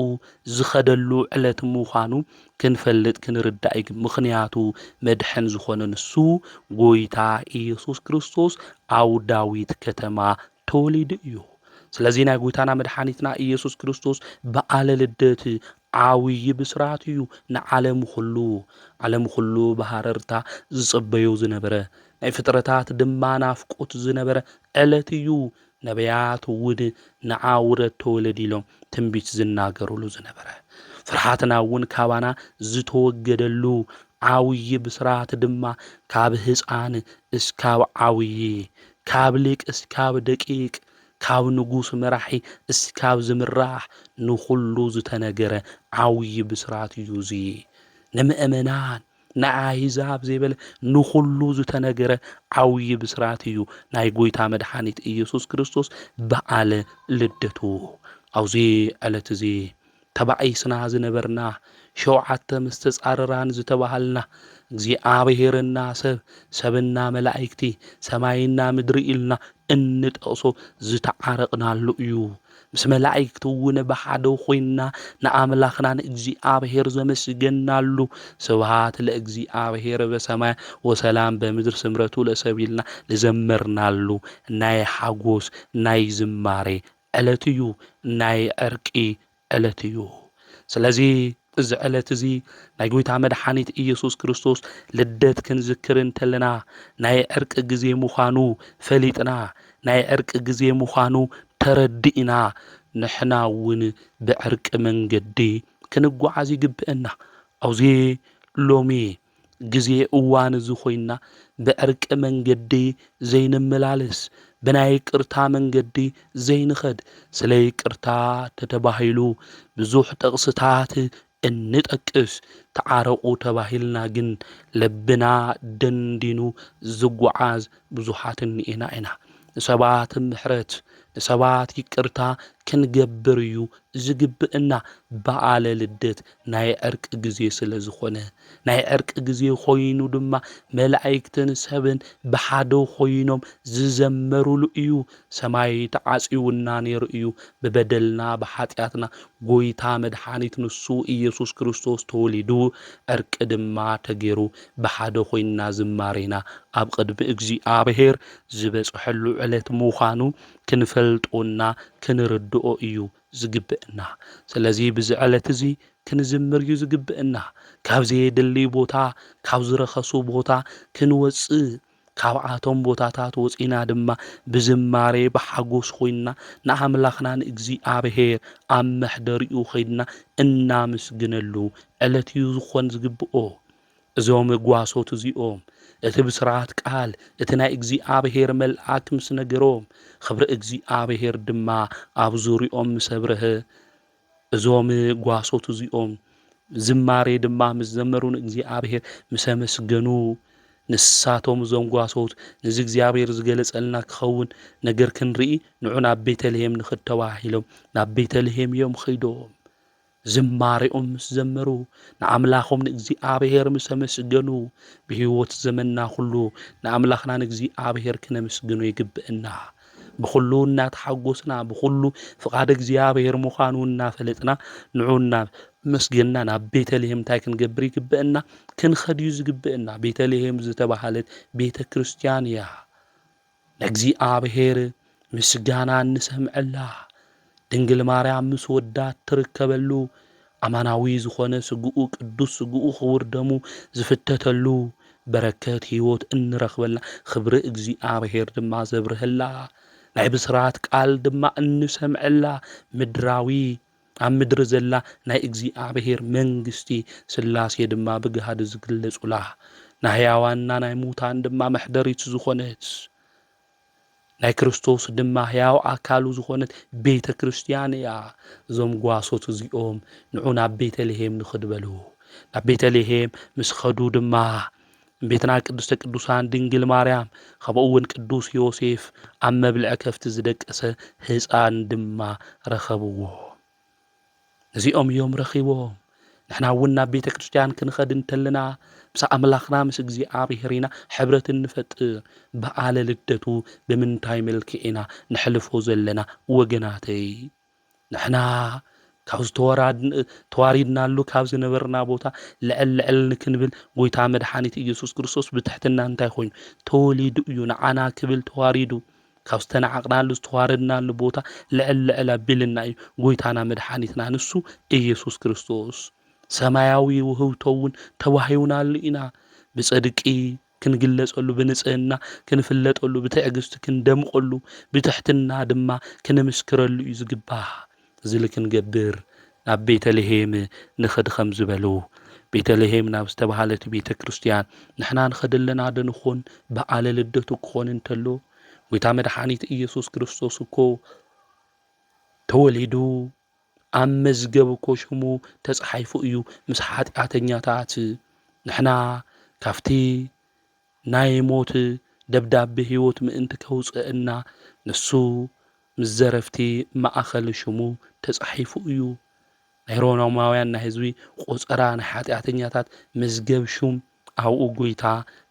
ዝኸደሉ ዕለት ምዃኑ ክንፈልጥ ክንርዳእ ይግ ምኽንያቱ መድሕን ዝኾነ ንሱ ጎይታ ኢየሱስ ክርስቶስ ኣብ ዳዊት ከተማ ተወሊዱ እዩ። ስለዚ ናይ ጎይታና መድሓኒትና ኢየሱስ ክርስቶስ በዓለ ልደት ዓብዪ ብስራት እዩ። ንዓለም ኩሉ፣ ዓለም ኩሉ ብሃረርታ ዝጽበዮ ዝነበረ፣ ናይ ፍጥረታት ድማ ናፍቆት ዝነበረ ዕለት እዩ። ነቢያት እውን ንዓ ውረድ ተወለድ ኢሎም ትንቢት ዝናገሩሉ ዝነበረ። ፍርሓትና እውን ካባና ዝተወገደሉ ዓብዪ ብስራት ድማ ካብ ህፃን እስካብ ዓብዪ፣ ካብ ሊቅ እስካብ ደቂቅ፣ ካብ ንጉስ መራሒ እስካብ ዝምራሕ ንኹሉ ዝተነገረ ዓብዪ ብስራት እዩ እዚ። ንምእመናን ንኣህዛብ ዘይበለ ንኹሉ ዝተነገረ ዓብዪ ብስራት እዩ ናይ ጎይታ መድሓኒት ኢየሱስ ክርስቶስ በዓለ ልደቱ። ኣብዚ ዕለት እዚ ተባኢስና ዝነበርና፣ ሸውዓተ መስተጻርራን ዝተባሃልና፣ እግዚኣብሔርና ሰብ፣ ሰብና መላእክቲ፣ ሰማይና ምድሪ ኢልና እንጠቕሶ ዝተዓረቕናሉ እዩ። ምስ መላእክቲ እውን ብሓደ ኮይንና ንኣምላኽና ንእግዚኣብሔር ዘመስገናሉ፣ ስብሃት ለእግዚኣብሔር በሰማይ ወሰላም በምድር ስምረቱ ለሰብ ኢልና ንዘመርናሉ ናይ ሓጎስ ናይ ዝማሬ ዕለት እዩ፣ ናይ ዕርቂ ዕለት እዩ። ስለዚ እዚ ዕለት እዚ ናይ ጎይታ መድሓኒት ኢየሱስ ክርስቶስ ልደት ክንዝክር እንተለና፣ ናይ ዕርቂ ግዜ ምዃኑ ፈሊጥና፣ ናይ ዕርቂ ግዜ ምዃኑ ተረዲእና፣ ንሕና እውን ብዕርቂ መንገዲ ክንጓዓዝ ይግብአና። ኣብዚ ሎሚ ግዜ እዋን እዚ ኮይና፣ ብዕርቂ መንገዲ ዘይንመላለስ፣ ብናይ ይቅርታ መንገዲ ዘይንኸድ፣ ስለ ይቅርታ ተተባሂሉ ብዙሕ ጥቕስታት እንጠቅስ፣ ተዓረቑ ተባሂልና ግን ልብና ደንዲኑ ዝጓዓዝ ብዙሓት እኒኤና ኢና። ንሰባት ምሕረት፣ ንሰባት ይቅርታ ክንገብር እዩ ዝግብእና። በዓለ ልደት ናይ ዕርቂ ግዜ ስለ ዝኾነ፣ ናይ ዕርቂ ግዜ ኮይኑ ድማ መላእክትን ሰብን ብሓደ ኮይኖም ዝዘመሩሉ እዩ። ሰማይ ተዓጽዩና ነይሩ እዩ። ብበደልና ብሓጢኣትና ጎይታ መድሓኒት ንሱ ኢየሱስ ክርስቶስ ተወሊዱ፣ ዕርቂ ድማ ተገይሩ፣ ብሓደ ኮይንና ዝማሬና ኣብ ቅድሚ እግዚኣብሔር ዝበጽሐሉ ዕለት ምዃኑ ክንፈልጦና ክንርድኦ እዩ ዝግብእና። ስለዚ ብዚ ዕለት እዚ ክንዝምር እዩ ዝግብእና። ካብ ዘየድሊ ቦታ፣ ካብ ዝረኸሱ ቦታ ክንወጽእ፣ ካብኣቶም ቦታታት ወጺና ድማ ብዝማሬ ብሓጎስ ኮይንና ንኣምላኽና ንእግዚኣብሔር ኣብ መሕደሪኡ ከይድና እናመስግነሉ ዕለት እዩ ዝኾን ዝግብኦ። እዞም ጓሶት እዚኦም እቲ ብስራት ቃል እቲ ናይ እግዚኣብሔር መልኣክ ምስ ነገሮም፣ ኽብሪ እግዚኣብሔር ድማ ኣብ ዙርያኦም ምስ ኣብርሀ፣ እዞም ጓሶት እዚኦም ዝማሬ ድማ ምስ ዘመሩ ንእግዚኣብሔር ምስ ኣመስገኑ፣ ንሳቶም እዞም ጓሶት ነዚ እግዚኣብሔር ዝገለጸልና ክኸውን ነገር ክንርኢ ንዑ ናብ ቤተልሔም ንኽድ ተባሂሎም ናብ ቤተልሔም እዮም ኸይዶም። ዝማሬኦም ምስ ዘመሩ፣ ንኣምላኾም ንእግዚኣብሔር ምስ ኣመስገኑ፣ ብህይወት ዘመንና ኩሉ ንኣምላኽና ንእግዚኣብሔር ክነመስግኖ ይግብእና። ብኹሉ እናተሓጎስና፣ ብኹሉ ፍቓድ እግዚኣብሔር ምዃኑ እናፈለጥና፣ ንዑ እናመስገንና ናብ ቤተልሔም እንታይ ክንገብር ይግብእና? ክንኸድ እዩ ዝግብእና። ቤተልሔም ዝተባህለት ቤተ ክርስቲያን እያ። ንእግዚኣብሔር ምስጋና እንሰምዐላ፣ ድንግል ማርያም ምስ ወዳ እትርከበሉ፣ ኣማናዊ ዝኾነ ስግኡ፣ ቅዱስ ስግኡ፣ ክቡር ደሙ ዝፍተተሉ፣ በረከት ህይወት እንረኽበላ፣ ክብሪ እግዚኣብሔር ድማ ዘብርሀላ፣ ናይ ብስራት ቃል ድማ እንሰምዐላ፣ ምድራዊ፣ ኣብ ምድሪ ዘላ ናይ እግዚኣብሔር መንግስቲ ስላሴ ድማ ብግሃድ ዝግለጹላ፣ ናይ ሕያዋንና ናይ ሙታን ድማ መሕደሪት ዝኾነት፣ ናይ ክርስቶስ ድማ ሕያው ኣካሉ ዝኾነት ቤተ ክርስቲያን እያ። እዞም ጓሶት እዚኦም ንዑ ናብ ቤተልሔም ንኽድ በሉ። ናብ ቤተልሔም ምስ ኸዱ ድማ እመቤትና ቅድስተ ቅዱሳን ድንግል ማርያም፣ ከምኡ እውን ቅዱስ ዮሴፍ ኣብ መብልዒ ከፍቲ ዝደቀሰ ህፃን ድማ ረኸብዎ። ነዚኦም እዮም ረኺቦም። ንሕና እውን ናብ ቤተ ክርስቲያን ክንኸድ እንተለና፣ ምስ ኣምላኽና ምስ እግዚኣብሔር ኢና ሕብረት እንፈጥር። በዓለ ልደቱ ብምንታይ መልክዕ ኢና ነሕልፎ ዘለና ወገናተይ? ንሕና ካብ ዝተወራድ-፣ ተዋሪድናሉ ካብ ዝነበርና ቦታ ልዕል ልዕል ንክንብል፣ ጎይታ መድሓኒት ኢየሱስ ክርስቶስ ብትሕትና እንታይ ኮይኑ? ተወሊዱ እዩ። ንዓና ክብል ተዋሪዱ። ካብ ዝተናዓቕናሉ፣ ዝተዋረድናሉ ቦታ ልዕል ልዕል ኣቢልና እዩ ጎይታና መድሓኒትና ንሱ ኢየሱስ ክርስቶስ። ሰማያዊ ውህብቶ እውን ተዋሂቡናሉ ኢና። ብጽድቂ ክንግለጸሉ፣ ብንጽህና ክንፍለጠሉ፣ ብትዕግስቲ ክንደምቐሉ፣ ብትሕትና ድማ ክነመስክረሉ እዩ ዝግባእ። እዚ ክንገብር ናብ ቤተልሔም ንኸድ ከም ዝበሉ፣ ቤተልሔም ናብ ዝተባህለት ቤተ ክርስቲያን ንሕና ንኸድ ኣለና ዶ ንኾን? በዓለ ልደቱ ክኾን እንተሎ፣ ጎይታ መድሓኒት ኢየሱስ ክርስቶስ እኮ ተወሊዱ፣ ኣብ መዝገብ እኮ ሽሙ ተጻሒፉ እዩ ምስ ሓጢኣተኛታት። ንሕና ካብቲ ናይ ሞት ደብዳቤ ህይወት ምእንቲ ከውጽአና፣ ንሱ ምስ ዘረፍቲ ማእኸል ሽሙ ተጻሒፉ እዩ። ናይ ሮማውያን ናይ ህዝቢ ቆጸራ ናይ ሓጢኣተኛታት መዝገብ ሹም ኣብኡ ጎይታ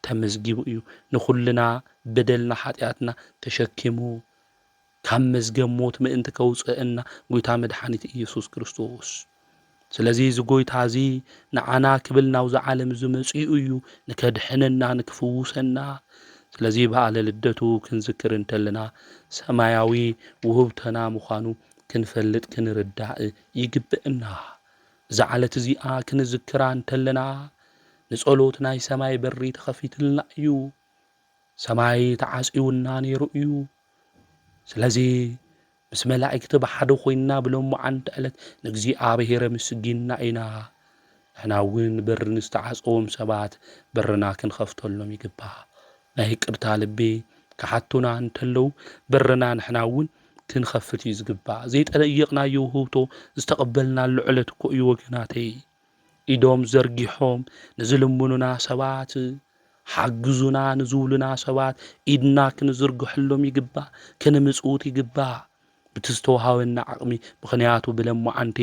ተመዝጊቡ እዩ። ንኹልና በደልና ሓጢኣትና ተሸኪሙ ካብ መዝገብ ሞት ምእንቲ ከውፅእና ጎይታ መድሓኒት ኢየሱስ ክርስቶስ። ስለዚ እዚ ጎይታ እዚ ንዓና ክብል ናብዚ ዓለም እዚ መፂኡ እዩ፣ ንከድሕነና፣ ንክፍውሰና። ስለዚ በዓለ ልደቱ ክንዝክር እንተለና ሰማያዊ ውህብተና ምዃኑ ክንፈልጥ ክንርዳእ ይግብእና። እዛ ዕለት እዚኣ ክንዝክራ እንተለና ንጸሎት ናይ ሰማይ በሪ ተኸፊትልና እዩ። ሰማይ ተዓጽዩና ነይሩ እዩ። ስለዚ ምስ መላእክቲ ብሓደ ኮይንና ብለምዓንቲ ዕለት ንእግዚኣብሔር ኣመስጊንና ኢና። ንሕና እውን በሪ ንዝተዓጸዎም ሰባት በርና ክንኸፍተሎም ይግባእ። ናይ ይቅርታ ልቢ ክሓቱና እንተለዉ በርና ንሕና እውን ክንኸፍት እዩ ዝግባእ። ዘይጠየቕናዮ ውህብቶ ዝተቐበልናሉ ዕለት እኮ እዩ ወገናተይ። ኢዶም ዘርጊሖም ንዝልምኑና ሰባት፣ ሓግዙና ንዝብሉና ሰባት ኢድና ክንዝርግሐሎም ይግባእ፣ ክንምጽውት ይግባእ። ብቲ ዝተዋሃበና ዓቕሚ፣ ምኽንያቱ ብለማዓንቲ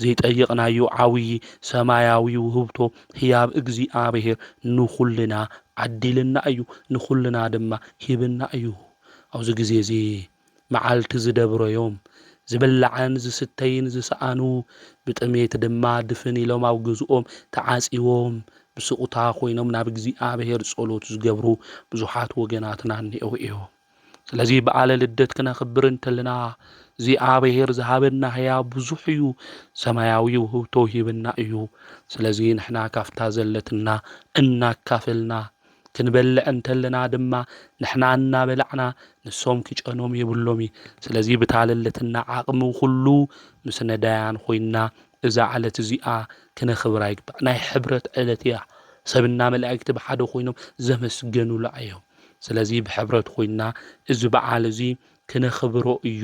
ዘይጠየቕናዮ ዓብዪ ሰማያዊ ውህብቶ ህያብ እግዚኣብሔር ንኹልና ዓዲልና እዩ፣ ንኹልና ድማ ሂብና እዩ። ኣብዚ ግዜ እዚ መዓልቲ ዝደብረዮም፣ ዝብላዕን ዝስተይን ዝሰኣኑ፣ ብጥሜት ድማ ድፍን ኢሎም ኣብ ገዝኦም ተዓጺዎም፣ ብስቑታ ኮይኖም ናብ እግዚኣብሔር ጸሎት ዝገብሩ ብዙሓት ወገናትና እኒአው እዮም። ስለዚ በዓለ ልደት ክነኽብር እንተለና፣ እግዚኣብሔር ዝሃበና ህያብ ብዙሕ እዩ፣ ሰማያዊ ውህብቶ ሂብና እዩ። ስለዚ ንሕና ካብታ ዘለትና እናካፈልና፣ ክንበልዕ እንተለና ድማ ንሕና እናበላዕና ንሶም ክጨኖም የብሎም እዩ። ስለዚ ብታ ለለትና ዓቕሚ ኩሉ ምስ ነዳያን ኮይንና እዛ ዕለት እዚኣ ክነኽብራ ይግባእ። ናይ ሕብረት ዕለት እያ። ሰብና መላእክቲ ብሓደ ኮይኖም ዘመስገኑላ እዮም። ስለዚ ብሕብረት ኮይንና እዚ በዓል እዚ ክነኽብሮ እዩ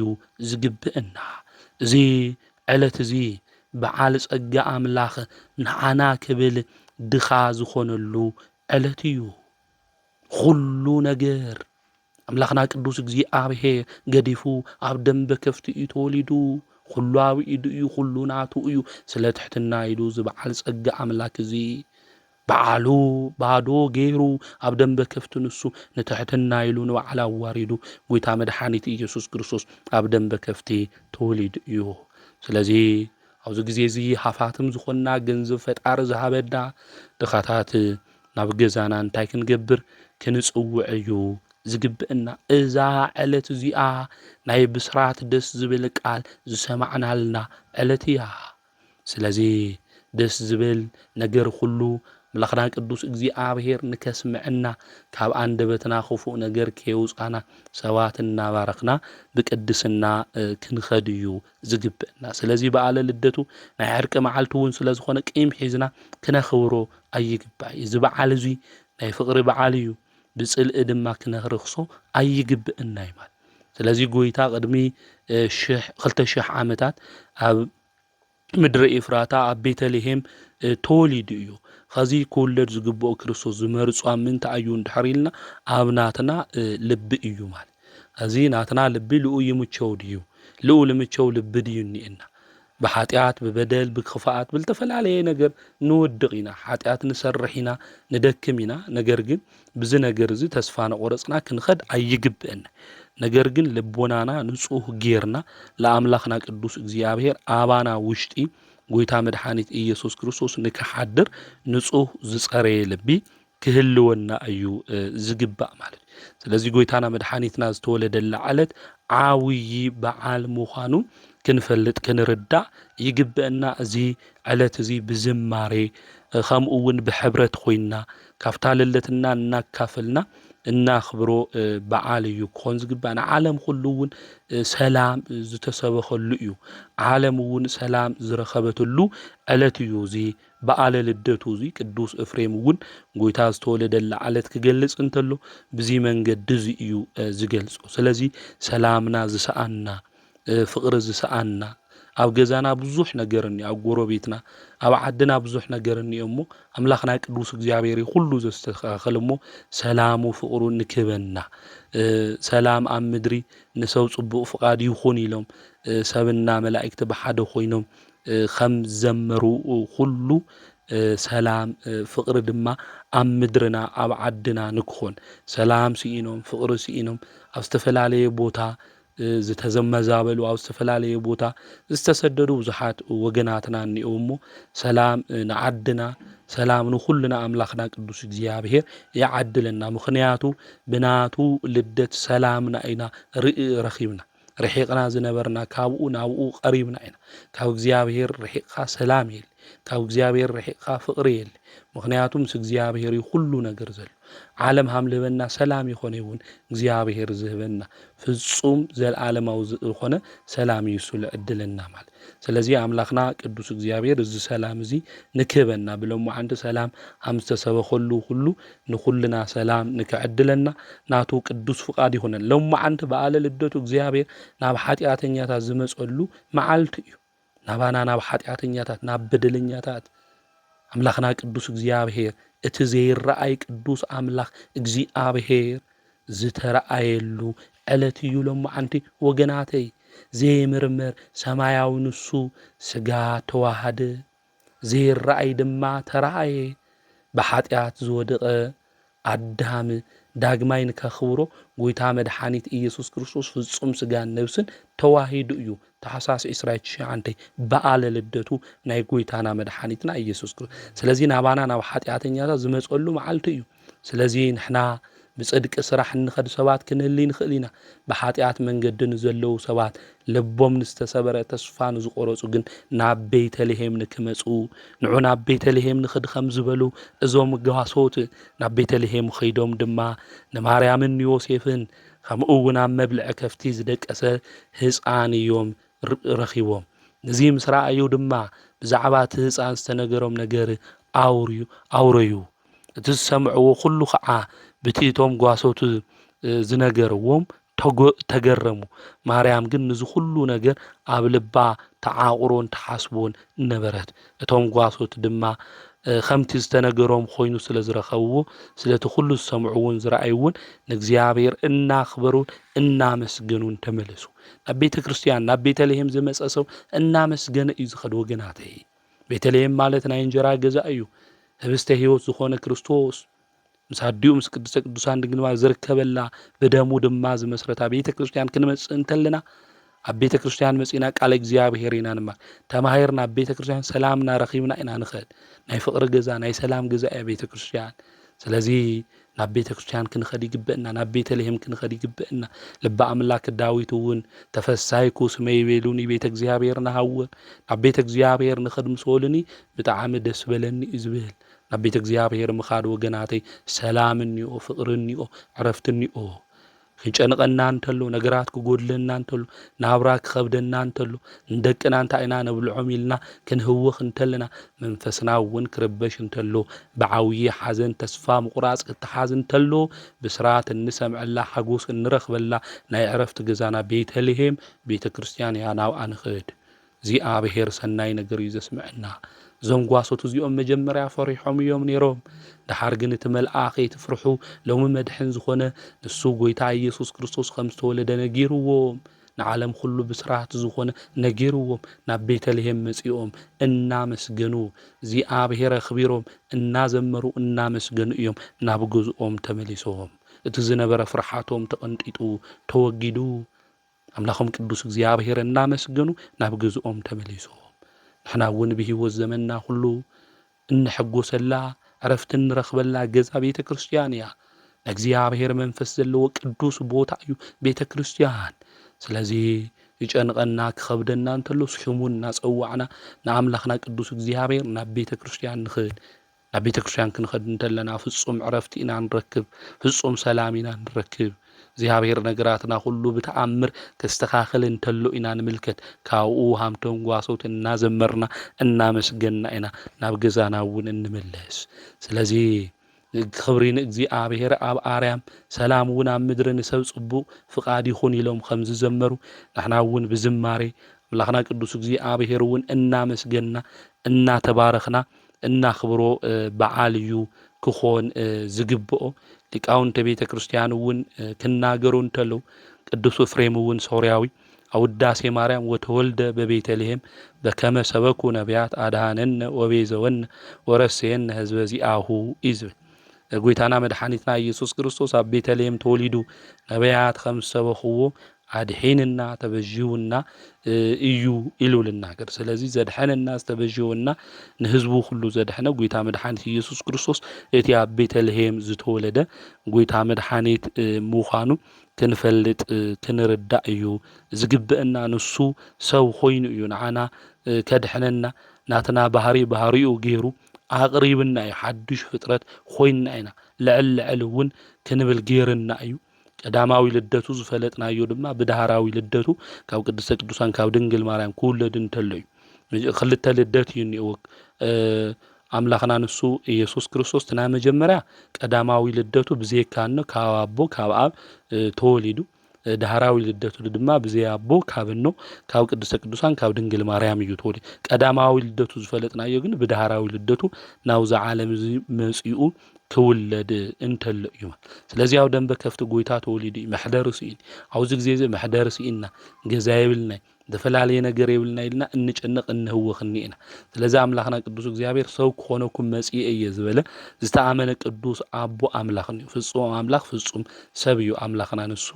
ዝግብእና። እዚ ዕለት እዚ በዓል ጸጋ ኣምላኽ ንዓና ክብል ድኻ ዝኾነሉ ዕለት እዩ። ኩሉ ነገር ኣምላኽና ቅዱስ እግዚኣብሔር ገዲፉ ኣብ ደንበ ከፍቲ እዩ ተወሊዱ። ኩሉ ኣብ ኢዱ እዩ፣ ኩሉ ናቱ እዩ። ስለ ትሕትና ኢሉ እዚ በዓል ጸጋ ኣምላክ እዚ በዓሉ ባዶ ገይሩ ኣብ ደንበ ከፍቲ ንሱ ንትሕትና ኢሉ ንባዕሉ ኣዋሪዱ ጎይታ መድሓኒት ኢየሱስ ክርስቶስ ኣብ ደንበ ከፍቲ ተወሊዱ እዩ። ስለዚ ኣብዚ ግዜ እዚ ሃፋትም ዝኾንና ገንዘብ ፈጣሪ ዝሃበና ድኻታት ናብ ገዛና እንታይ ክንገብር ክንጽውዕ እዩ ዝግብእና። እዛ ዕለት እዚኣ ናይ ብስራት ደስ ዝብል ቃል ዝሰማዕናልና ዕለት እያ። ስለዚ ደስ ዝብል ነገር ኩሉ ኣምላኽና ቅዱስ እግዚኣብሔር ንከስምዕና፣ ካብ ኣንደበትና ክፉእ ነገር ከየውጻና፣ ሰባት እናባረኽና ብቅድስና፣ እ፣ ክንኸድ እዩ ዝግብእና። ስለዚ በዓለ ልደቱ ናይ ዕርቂ መዓልቲ እውን ስለ ዝኾነ ቂም ሒዝና ክነኽብሮ ኣይግባእ እዩ። እዚ በዓል እዚ ናይ ፍቕሪ በዓል እዩ። ብጽልኢ ድማ ክነርኽሶ ኣይግብእና እዩ ማለት። ስለዚ ጎይታ ቅድሚ፣ እ፣ ሽሕ፣ ክልተ ሽሕ ዓመታት ኣብ ምድሪ ኤፍራታ ኣብ ቤተልሔም፣ እ፣ ተወሊዱ እዩ። ኸዚ ክውለድ ዝግብኦ ክርስቶስ ዝመርጾ ኣብ ምንታይ እዩ እንድሕር ኢልና ኣብ ናትና፣ እ፣ ልቢ እዩ ማለት። እዚ ናትና ልቢ ልኡ ይምቸው ድዩ? ልኡ ልምቸው ልቢ ድዩ እኒኤና? ብሓጢኣት፣ ብበደል፣ ብክፍኣት፣ ብልተፈላለየ ነገር ንወድቕ ኢና። ሓጢኣት ንሰርሕ ኢና፣ ንደክም ኢና። ነገር ግን ብዚ ነገር እዚ ተስፋ ነቆረጽና ክንኸድ ኣይግብእን። ነገር ግን ልቦናና ንጹህ ጌርና ለኣምላኽና ቅዱስ እግዚኣብሔር ኣባና ውሽጢ ጎይታ መድሓኒት ኢየሱስ ክርስቶስ ንክሓድር ንጹህ ዝጸረየ ልቢ ክህልወና እዩ፣ እ፣ ዝግባእ ማለት እዩ። ስለዚ ጎይታና መድሓኒትና ዝተወለደላ ዕለት ዓብዪ በዓል ምዃኑ ክንፈልጥ ክንርዳእ ይግበአና። እዚ ዕለት እዚ ብዝማሬ፣ እ፣ ከምኡ እውን ብሕብረት ኮይንና ካብታ ለለትና እናካፈልና እናኽብሮ፣ እ፣ በዓል እዩ ክኾን ዝግባእ። ንዓለም ኩሉ እውን፣ እ፣ ሰላም ዝተሰበኸሉ እዩ። ዓለም እውን ሰላም ዝረኸበትሉ ዕለት እዩ እዚ በዓለ ልደቱ እዚ። ቅዱስ እፍሬም እውን ጎይታ ዝተወለደላ ዕለት ክገልጽ እንተሎ ብዚ መንገዲ እዚ እዩ፣ እ፣ ዝገልጾ። ስለዚ ሰላምና ዝሰኣና፣ እ፣ ፍቕሪ ዝሰኣና፣ ኣብ ገዛና ብዙሕ ነገር እኒኦ፣ ኣብ ጎረቤትና፣ ኣብ ዓድና ብዙሕ ነገር እኒኦ እሞ ኣምላኽና ቅዱስ እግዚኣብሔር እዩ ኩሉ ዘስተኻኽል እሞ ሰላሙ ፍቕሩ ንክህበና። እ፣ ሰላም ኣብ ምድሪ ንሰብ ጽቡቕ ፍቓድ ይኹን ኢሎም፣ እ፣ ሰብና መላእክቲ ብሓደ ኮይኖም፣ እ፣ ከም ዘመሩ ኩሉ፣ እ፣ ሰላም፣ እ፣ ፍቕሪ ድማ ኣብ ምድርና፣ ኣብ ዓድና ንክኾን። ሰላም ስኢኖም፣ ፍቕሪ ስኢኖም፣ ኣብ ዝተፈላለየ ቦታ፣ እ፣ ዝተዘመዛበሉ፣ ኣብ ዝተፈላለየ ቦታ ዝተሰደዱ ብዙሓት ወገናትና እኒአው እሞ፣ ሰላም፣ እ፣ ንዓድና፣ ሰላም ንኹልና ኣምላኽና ቅዱስ እግዚኣብሔር ይዓድለና። ምኽንያቱ ብናቱ ልደት ሰላምና ኢና ርኢ ረኺብና። ርሒቕና ዝነበርና ካብኡ ናብኡ ቀሪብና ኢና። ካብ እግዚኣብሔር ርሒቕካ ሰላም የለ። ካብ እግዚኣብሔር ርሒቕካ ፍቕሪ የለ። ምኽንያቱ ምስ እግዚኣብሔር እዩ ኩሉ ነገር ዘሎ። ዓለም ሃም ልህበና ሰላም ይኾነ እውን እግዚኣብሔር ዝህበና ፍጹም ዘልዓለማዊ ዝኾነ ሰላም እዩ እሱ ልዕድለና ማለት። ስለዚ ኣምላኽና ቅዱስ እግዚኣብሔር እዚ ሰላም እዚ ንክህበና ብሎማዓንቲ ሰላም ሃም ዝተሰበኸሉ ኩሉ ንኹልና ሰላም ንክዕድለና ናቱ ቅዱስ ፍቓድ ይኹነን። ሎማዓንቲ በዓለ ልደቱ እግዚኣብሔር ናብ ሓጢኣተኛታት ዝመጸሉ መዓልቲ እዩ። ናባና ናብ ሓጢኣተኛታት፣ ናብ በደለኛታት ኣምላኽና ቅዱስ እግዚኣብሔር፣ እቲ ዘይረኣይ ቅዱስ ኣምላኽ እግዚኣብሔር ዝተረኣየሉ ዕለት እዩ ሎማዓንቲ ወገናተይ። ዘይምርመር ሰማያዊ ንሱ ስጋ ተዋሃደ። ዘይረኣይ ድማ ተራእየ። ብሓጢኣት ዝወደቐ ኣዳም ዳግማይ ንከኽብሮ ጎይታ መድሓኒት ኢየሱስ ክርስቶስ ፍጹም ስጋን ነብስን ተዋሂዱ እዩ። ታሕሳስ ዕስራ ትሽዓተ በዓለ ልደቱ ናይ ጎይታና መድሓኒትና ኢየሱስ ክርስቶስ። ስለዚ ናባና ናብ ሓጢኣተኛታት ዝመጸሉ መዓልቲ እዩ። ስለዚ ንሕና ብጽድቂ ስራሕ እንኸድ ሰባት ክንህሊ ንኽእል ኢና። ብሓጢኣት መንገዲ ንዘለዉ ሰባት፣ ልቦም ንዝተሰበረ፣ ተስፋ ንዝቖረጹ ግን ናብ ቤተልሔም ንክመጹ፣ ንዑ ናብ ቤተልሔም ንኽድ ከም ዝበሉ እዞም ጓሶት ናብ ቤተልሔም ኸይዶም ድማ ንማርያምን ንዮሴፍን ከምኡ እውን ኣብ መብልዒ ከፍቲ ዝደቀሰ ህፃን እዮም ር-፣ ረኺቦም። ነዚ ምስ ረኣዩ ድማ ብዛዕባ እቲ ህፃን ዝተነገሮም ነገር ኣውርዩ-፣ ኣውረዩ። እቲ ዝሰምዕዎ ኩሉ ኸዓ በቲ እቶም ጓሶት፣ እ፣ ዝነገርዎም ተጎ-፣ ተገረሙ። ማርያም ግን ነዚ ኩሉ ነገር ኣብ ልባ ተዓቑሮን ተሓስቦን ነበረት። እቶም ጓሶት ድማ፣ እ፣ ከምቲ ዝተነገሮም ኮይኑ ስለ ዝረኸብዎ፣ ስለቲ ኩሉ ዝሰምዑ እውን ዝረኣዩ እውን ንእግዚኣብሔር እናኽበሩን እናመስገኑን ተመለሱ። ናብ ቤተ ክርስቲያን፣ ናብ ቤተልሔም ዝመጸ ሰብ እናመስገነ እዩ ዝኸድ ወገናተይ። ቤተልሔም ማለት ናይ እንጀራ ገዛ እዩ። ህብስተ ህይወት ዝኾነ ክርስቶስ ምስ ኣዲኡ ምስ ቅድስተ ቅዱሳን ድንግል ማርያም ዝርከበላ፣ ብደሙ ድማ ዝመስረታ ቤተ ክርስቲያን ክንመጽእ እንተለና፣ ኣብ ቤተ ክርስቲያን መጺእና ቃለ እግዚኣብሔር ኢና ንማር። ተማሂርና ኣብ ቤተ ክርስቲያን ሰላምና ረኺብና ኢና ንኸድ። ናይ ፍቕሪ ገዛ፣ ናይ ሰላም ገዛ እያ ቤተ ክርስቲያን። ስለዚ ናብ ቤተ ክርስቲያን ክንኸድ ይግበእና፣ ናብ ቤተልሔም ክንኸድ ይግበእና። ልበ ኣምላክ ዳዊት እውን "ተፈሳይኩ ስመ ይቤሉኒ ቤተ እግዚኣብሔር ነሃውር"፣ ናብ ቤተ እግዚኣብሔር ንኸድ ምስ በሉኒ ብጣዕሚ ደስ በለኒ እዩ ዝብል። ናብ ቤተ እግዚኣብሔር ምኻድ ወገናተይ ሰላም እኒኦ፣ ፍቕሪ እኒኦ፣ ዕረፍቲ እኒኦ። ክንጨንቐና እንተሎ፣ ነገራት ክጎድለና እንተሎ፣ ናብራ ክኸብደና እንተሎ፣ ንደቅና እንታይ ኢና ነብልዖም ኢልና ክንህውኽ እንተለና፣ መንፈስና እውን ክርበሽ እንተሎ፣ ብዓብዪ ሓዘን ተስፋ ምቑራጽ ክተሓዝ እንተሎ፣ ብስራት እንሰምዐላ ሓጎስ እንረኽበላ ናይ ዕረፍቲ ገዛና ቤተልሔም ቤተ ክርስቲያን እያ፣ ናብኣ ንኽድ። እግዚኣብሔር ሰናይ ነገር እዩ ዘስምዐና። እዞም ጓሶት እዚኦም መጀመርያ ፈሪሖም እዮም ነይሮም። ደሓር ግን እቲ መልኣኽ "ኣይትፍርሑ፣ ሎሚ መድሕን ዝኾነ ንሱ ጎይታ ኢየሱስ ክርስቶስ ከም ዝተወለደ" ነጊርዎም። ንዓለም ኩሉ ብስራት ዝኾነ ነጊርዎም ናብ ቤተልሔም መጺኦም እናመስገኑ እግዚኣብሔር ኣኽቢሮም እናዘመሩ እናመስገኑ እዮም ናብ ገዝኦም ተመሊሶም። እቲ ዝነበረ ፍርሓቶም ተቐንጢጡ ተወጊዱ ኣምላኾም ቅዱስ እግዚኣብሔር እናመስገኑ ናብ ገዝኦም ተመሊሶም። ንሕና እውን ብህይወት ዘመንና ኩሉ እንሕጎሰላ ዕረፍቲ እንረኽበላ ገዛ ቤተ ክርስቲያን እያ። ንእግዚኣብሔር መንፈስ ዘለዎ ቅዱስ ቦታ እዩ ቤተ ክርስቲያን። ስለዚ ይጨንቐና ክኸብደና እንተሎ ሽሙ እናጸዋዕና ንኣምላኽና ቅዱስ እግዚኣብሔር ናብ ቤተ ክርስቲያን ንኽድ። ናብ ቤተ ክርስቲያን ክንኸድ እንተለና ፍጹም ዕረፍቲ ኢና ንረክብ፣ ፍጹም ሰላም ኢና ንረክብ። እግዚኣብሔር ነገራትና ኩሉ ብተኣምር ከስተኻኽል እንተሎ ኢና ንምልከት። ካብኡ ሃምቶም ጓሶት እናዘመርና እናመስገንና ኢና ናብ ገዛና እውን እንምለስ። ስለዚ ክብሪ ንእግዚኣብሔር ኣብ ኣርያም፣ ሰላም እውን ኣብ ምድሪ፣ ንሰብ ጽቡቕ ፍቓድ ይኹን ኢሎም ከም ዝዘመሩ፣ ንሕና እውን ብዝማሬ ኣምላኽና ቅዱስ እግዚኣብሔር እውን እናመስገንና እናተባረኽና እናኽብሮ፣ እ፣ በዓል እዩ ክኾን፣ እ፣ ዝግብኦ። ሊቃውንተ ቤተ ክርስቲያን እውን፣ እ፣ ክናገሩ እንተለዉ፣ ቅዱስ ኤፍሬም እውን ሶርያዊ ኣብ ውዳሴ ማርያም "ወተወልደ በቤተልሔም በከመ ሰበኩ ነቢያት ኣድኃነነ ወቤዘወነ ወረሰየነ ህዝበ ዚአሁ" እዩ ዝብል። ጎይታና መድሓኒትና ኢየሱስ ክርስቶስ ኣብ ቤተልሔም ተወሊዱ፣ ነቢያት ከም ዝሰበኽዎ ኣድሒንና፣ ተበዥውና፣ እ፣ እዩ ኢሉ ልናገር። ስለዚ ዘድሐነና፣ ዝተበዥወና ንህዝቡ ኩሉ ዘድሐነ ጎይታ መድሓኒት ኢየሱስ ክርስቶስ እቲ ኣብ ቤተልሔም ዝተወለደ ጎይታ መድሓኒት፣ እ፣ ምዃኑ ክንፈልጥ፣ እ፣ ክንርዳእ እዩ ዝግብእና። ንሱ ሰብ ኮይኑ እዩ ንዓና፣ እ፣ ከድሕነና። ናትና ባህሪ ባህሪኡ ገይሩ ኣቕሪብና እዩ። ሓድሽ ፍጥረት ኮይንና ኢና። ልዕል ልዕል እውን ክንብል ገይርና እዩ። ቀዳማዊ ልደቱ ዝፈለጥናዮ ድማ ብዳህራዊ ልደቱ ካብ ቅድስተ ቅዱሳን ካብ ድንግል ማርያም ክውለድ እንተሎ እዩ። መጀ-፣ ክልተ ልደት እዩ እኒኦ። እ፣ ኣምላኽና ንሱ ኢየሱስ ክርስቶስ እቲ ናይ መጀመርያ ቀዳማዊ ልደቱ ብዘየካኖ ካብ ኣቦ ካብ ኣብ፣ እ፣ ተወሊዱ። እ፣ ዳህራዊ ልደቱ ድማ ብዘይ ኣቦ ካብ እኖ ካብ ቅድስተ ቅዱሳን ካብ ድንግል ማርያም እዩ ተወሊዱ። ቀዳማዊ ልደቱ ዝፈለጥናዮ ግን ብዳህራዊ ልደቱ ናብዚ ዓለም እዚ መጺኡ ክውለድ እንተሎ እዩ ማለት። ስለዚ ኣብ ደንበ ከፍቲ ጎይታ ተወሊዱ እዩ። መሕደሪ ስኢኑ። ኣብዚ ግዜ እዚ መሕደሪ ስኢንና፣ ገዛ የብልናይ፣ ዝተፈላለየ ነገር የብልና ኢልና እንጭነቕ እንህወኽ እኒኤና። ስለዚ ኣምላኽና ቅዱስ እግዚኣብሔር "ሰብ ክኾነኩም መጺኤ እየ" ዝበለ ዝተኣመነ ቅዱስ ኣቦ ኣምላኽ እዩ። ፍጹም ኣምላኽ ፍጹም ሰብ እዩ ኣምላኽና ንሱ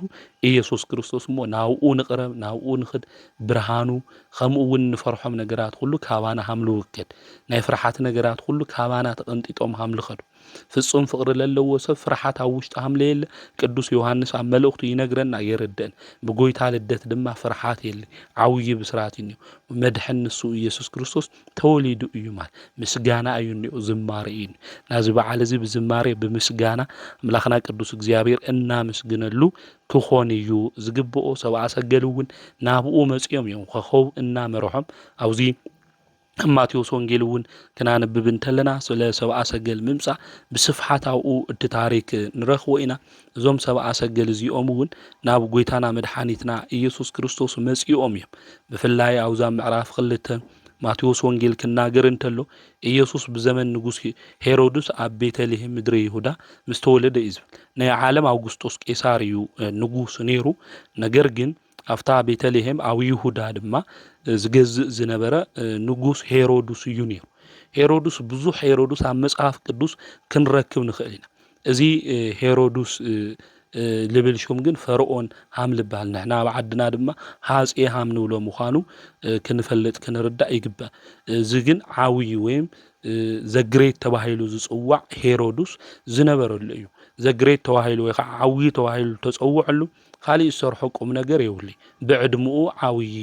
ኢየሱስ ክርስቶስ። እሞ ናብኡ ንቕረብ፣ ናብኡ ንኽድ፣ ብርሃኑ፣ ከምኡ እውን ንፈርሖም ነገራት ኩሉ ካባና ሃም ልውገድ። ናይ ፍርሓት ነገራት ኩሉ ካባና ተቐንጢጦም ሃም ልኸዱ። ፍጹም ፍቕሪ ለለዎ ሰብ ፍርሓት ኣብ ውሽጡ ሃም ለየለ ቅዱስ ዮሃንስ ኣብ መልእኽቱ ይነግረና የረድእን። ብጎይታ ልደት ድማ ፍርሓት የለ፣ ዓብዪ ብስራት እዩ። መድሕን ንሱ ኢየሱስ ክርስቶስ ተወሊዱ እዩ ማለት ምስጋና እዩ እኒኦ፣ ዝማሬ እዩ እኒኦ። ናዚ በዓል እዚ ብዝማሬ ብምስጋና ኣምላኽና ቅዱስ እግዚኣብሔር እናመስግነሉ ክኾን እዩ ዝግብኦ። ሰብኣ ሰገል እውን ናብኡ መጺኦም እዮም ኮኸብ እናመርሖም። ኣብዚ ኣብ ማቴዎስ ወንጌል እውን ክናንብብ እንተለና ስለ ሰብኣ ሰገል ምምጻእ ብስፍሓት ኣብኡ እቲ ታሪክ ንረኽቦ ኢና። እዞም ሰብኣ ሰገል እዚኦም እውን ናብ ጎይታና መድሓኒትና ኢየሱስ ክርስቶስ መጺኦም እዮም። ብፍላይ ኣብዛ ምዕራፍ ክልተ ማቴዎስ ወንጌል ክናገር እንተሎ፣ ኢየሱስ ብዘመን ንጉስ ሄሮድስ ኣብ ቤተልሔም ምድሪ ይሁዳ ምስ ተወለደ እዩ ዝብል። ናይ ዓለም ኣውግስጦስ ቄሳር እዩ፣ እ፣ ንጉስ ነይሩ። ነገር ግን ኣብታ ቤተልሔም ኣብ ይሁዳ ድማ፣ እ፣ ዝገዝእ ዝነበረ፣ እ፣ ንጉስ ሄሮድስ እዩ ነይሩ። ሄሮድስ፣ ብዙሕ ሄሮድስ ኣብ መጽሓፍ ቅዱስ ክንረክብ ንኽእል ኢና። እዚ፣ እ፣ ሄሮድስ፣ እ፣ እ፣ ልብል ሽም ግን ፈርኦን ሃም ልበሃል። ንሕና ኣብ ዓድና ድማ ሃጼ ሃም ንብሎ ምዃኑ፣ እ፣ ክንፈልጥ ክንርዳእ ይግባእ። እዚ ግን ዓብዪ ወይም፣ እ፣ ዘግሬት ተባሂሉ ዝጽዋዕ ሄሮድስ ዝነበረሉ እዩ። ዘግሬት ተባሂሉ ወይ ከዓ ዓብዪ ተባሂሉ ተጸውዐሉ ካሊእ ዝሰርሖ ቁም ነገር የብሉይ። ብዕድምኡ ዓብዪ፣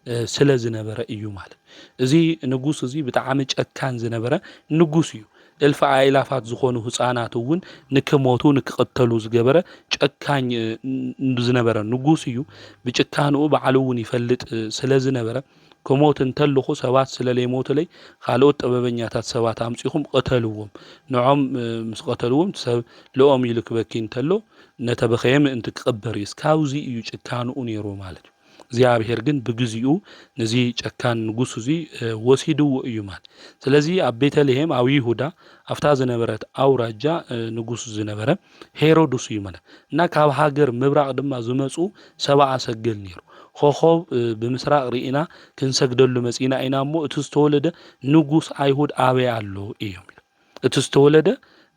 እ፣ ስለ ዝነበረ እዩ ማለት። እዚ ንጉስ እዚ ብጣዕሚ ጨካን ዝነበረ ንጉስ እዩ። እልፊ ኣእላፋት ዝኾኑ ህፃናት እውን ንክሞቱ ንክቕተሉ ዝገበረ ጨካኝ፣ እ፣ ን-፣ ዝነበረ ንጉስ እዩ። ብጭካንኡ ባዕሉ እውን ይፈልጥ፣ እ፣ ስለ ዝነበረ ክሞት እንተለኹ ሰባት ስለ ለይሞቱለይ ካልኦት ጥበበኛታት ሰባት ኣምፂኹም ቅተልዎም። ንዖም፣ እ፣ ምስ ቀተልዎም ሰብ ልኦም ኢሉ ክበኪ እንተሎ ነተበኸየ ምእንቲ ክቕበር እዩ። እስካብዚ እዩ ጭካንኡ ነይሩ ማለት እዩ። እግዚኣብሔር ግን ብግዚኡ ነዚ ጨካን ንጉስ እዚ፣ እ፣ ወሲድዎ እዩ ማለት። ስለዚ ኣብ ቤተልሔም ኣብ ይሁዳ ኣብታ ዝነበረት ኣውራጃ፣ እ፣ ንጉስ ዝነበረ ሄሮድስ እዩ ማለት። እና ካብ ሃገር ምብራቕ ድማ ዝመጹ ሰብኣ ሰገል ነይሩ። ኮኾብ፣ እ፣ ብምስራቕ ርኢና ክንሰግደሉ መጺና ኢና እሞ እቲ ዝተወለደ ንጉስ ኣይሁድ ኣበይ ኣሎ እዮም ኢሎም። እቲ ዝተወለደ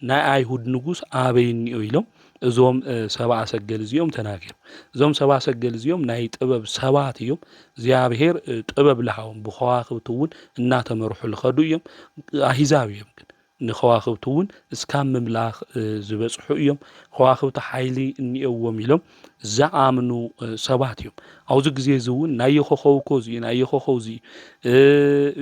ናይ ኣይሁድ ንጉስ ኣበይ እኒኦ ኢሎም እዞም፣ እ፣ ሰብኣ ሰገል እዚኦም ተናገሩ። እዞም ሰብኣ ሰገል እዚኦም ናይ ጥበብ ሰባት እዮም። እግዚኣብሔር፣ እ፣ ጥበብ ልሃቦም ብከዋኽብቲ እውን እናተመርሑ ልኸዱ እዮም። ኣሂዛብ እዮም ግን ንከዋኽብቲ እውን እስካብ ምምላኽ፣ እ፣ ዝበጽሑ እዮም። ከዋኽብቲ ሓይሊ እኒኦዎም ኢሎም ዝኣምኑ፣ እ፣ ሰባት እዮም። ኣብዚ ግዜ እዚ እውን ናይ ኮኸብ እኮ እዚ እዩ፣ ናይ ኮኸብ እዚ እዩ፣ እ፣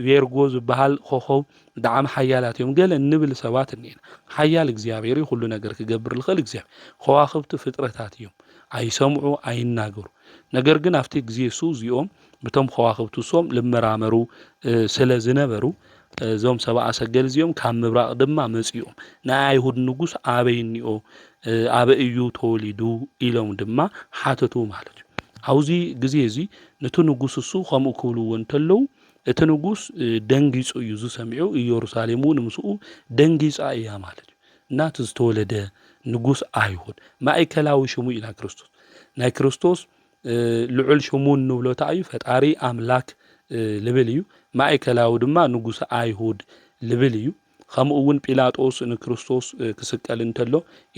ቬርጎ ዝበሃል ኮኸብ ብጣዕሚ ሓያላት እዮም ገለ እንብል ሰባት እኒኤና። ሓያል እግዚኣብሔር እዩ፣ ኩሉ ነገር ክገብር ልኽእል እግዚኣብሔር። ከዋኽብቲ ፍጥረታት እዮም፣ ኣይሰምዑ፣ ኣይናገሩ። ነገር ግን ኣብቲ ግዜ እሱ እዚኦም ብቶም ከዋኽብቲ እሶም ልመራመሩ፣ እ፣ ስለ ዝነበሩ፣ እ፣ እዞም ሰብኣ ሰገል እዚኦም ካብ ምብራቕ ድማ መጺኦም፣ "ናይ ኣይሁድ ንጉስ ኣበይ እኒኦ? እ፣ ኣበይ እዩ ተወሊዱ?" ኢሎም ድማ ሓተቱ ማለት እዩ። ኣብዚ ግዜ እዚ ነቲ ንጉስ እሱ ከምኡ ክብልዎ እንተለዉ፣ እቲ ንጉስ፣ እ፣ ደንጊጹ እዩ ዝሰሚዑ፣ ኢየሩሳሌም እውን ምስኡ ደንጊጻ እያ ማለት እዩ። እና እቲ ዝተወለደ ንጉስ ኣይሁድ፣ ማእከላዊ ሽሙ ኢላ ክርስቶስ። ናይ ክርስቶስ እ፣ ልዑል ሽሙ እንብሎ እንታይ እዩ? ፈጣሪ ኣምላክ፣ እ፣ ልብል እዩ። ማእከላዊ ድማ ንጉስ ኣይሁድ ልብል እዩ። ከምኡ እውን ጲላጦስ ንክርስቶስ፣ እ፣ ክስቀል እንተሎ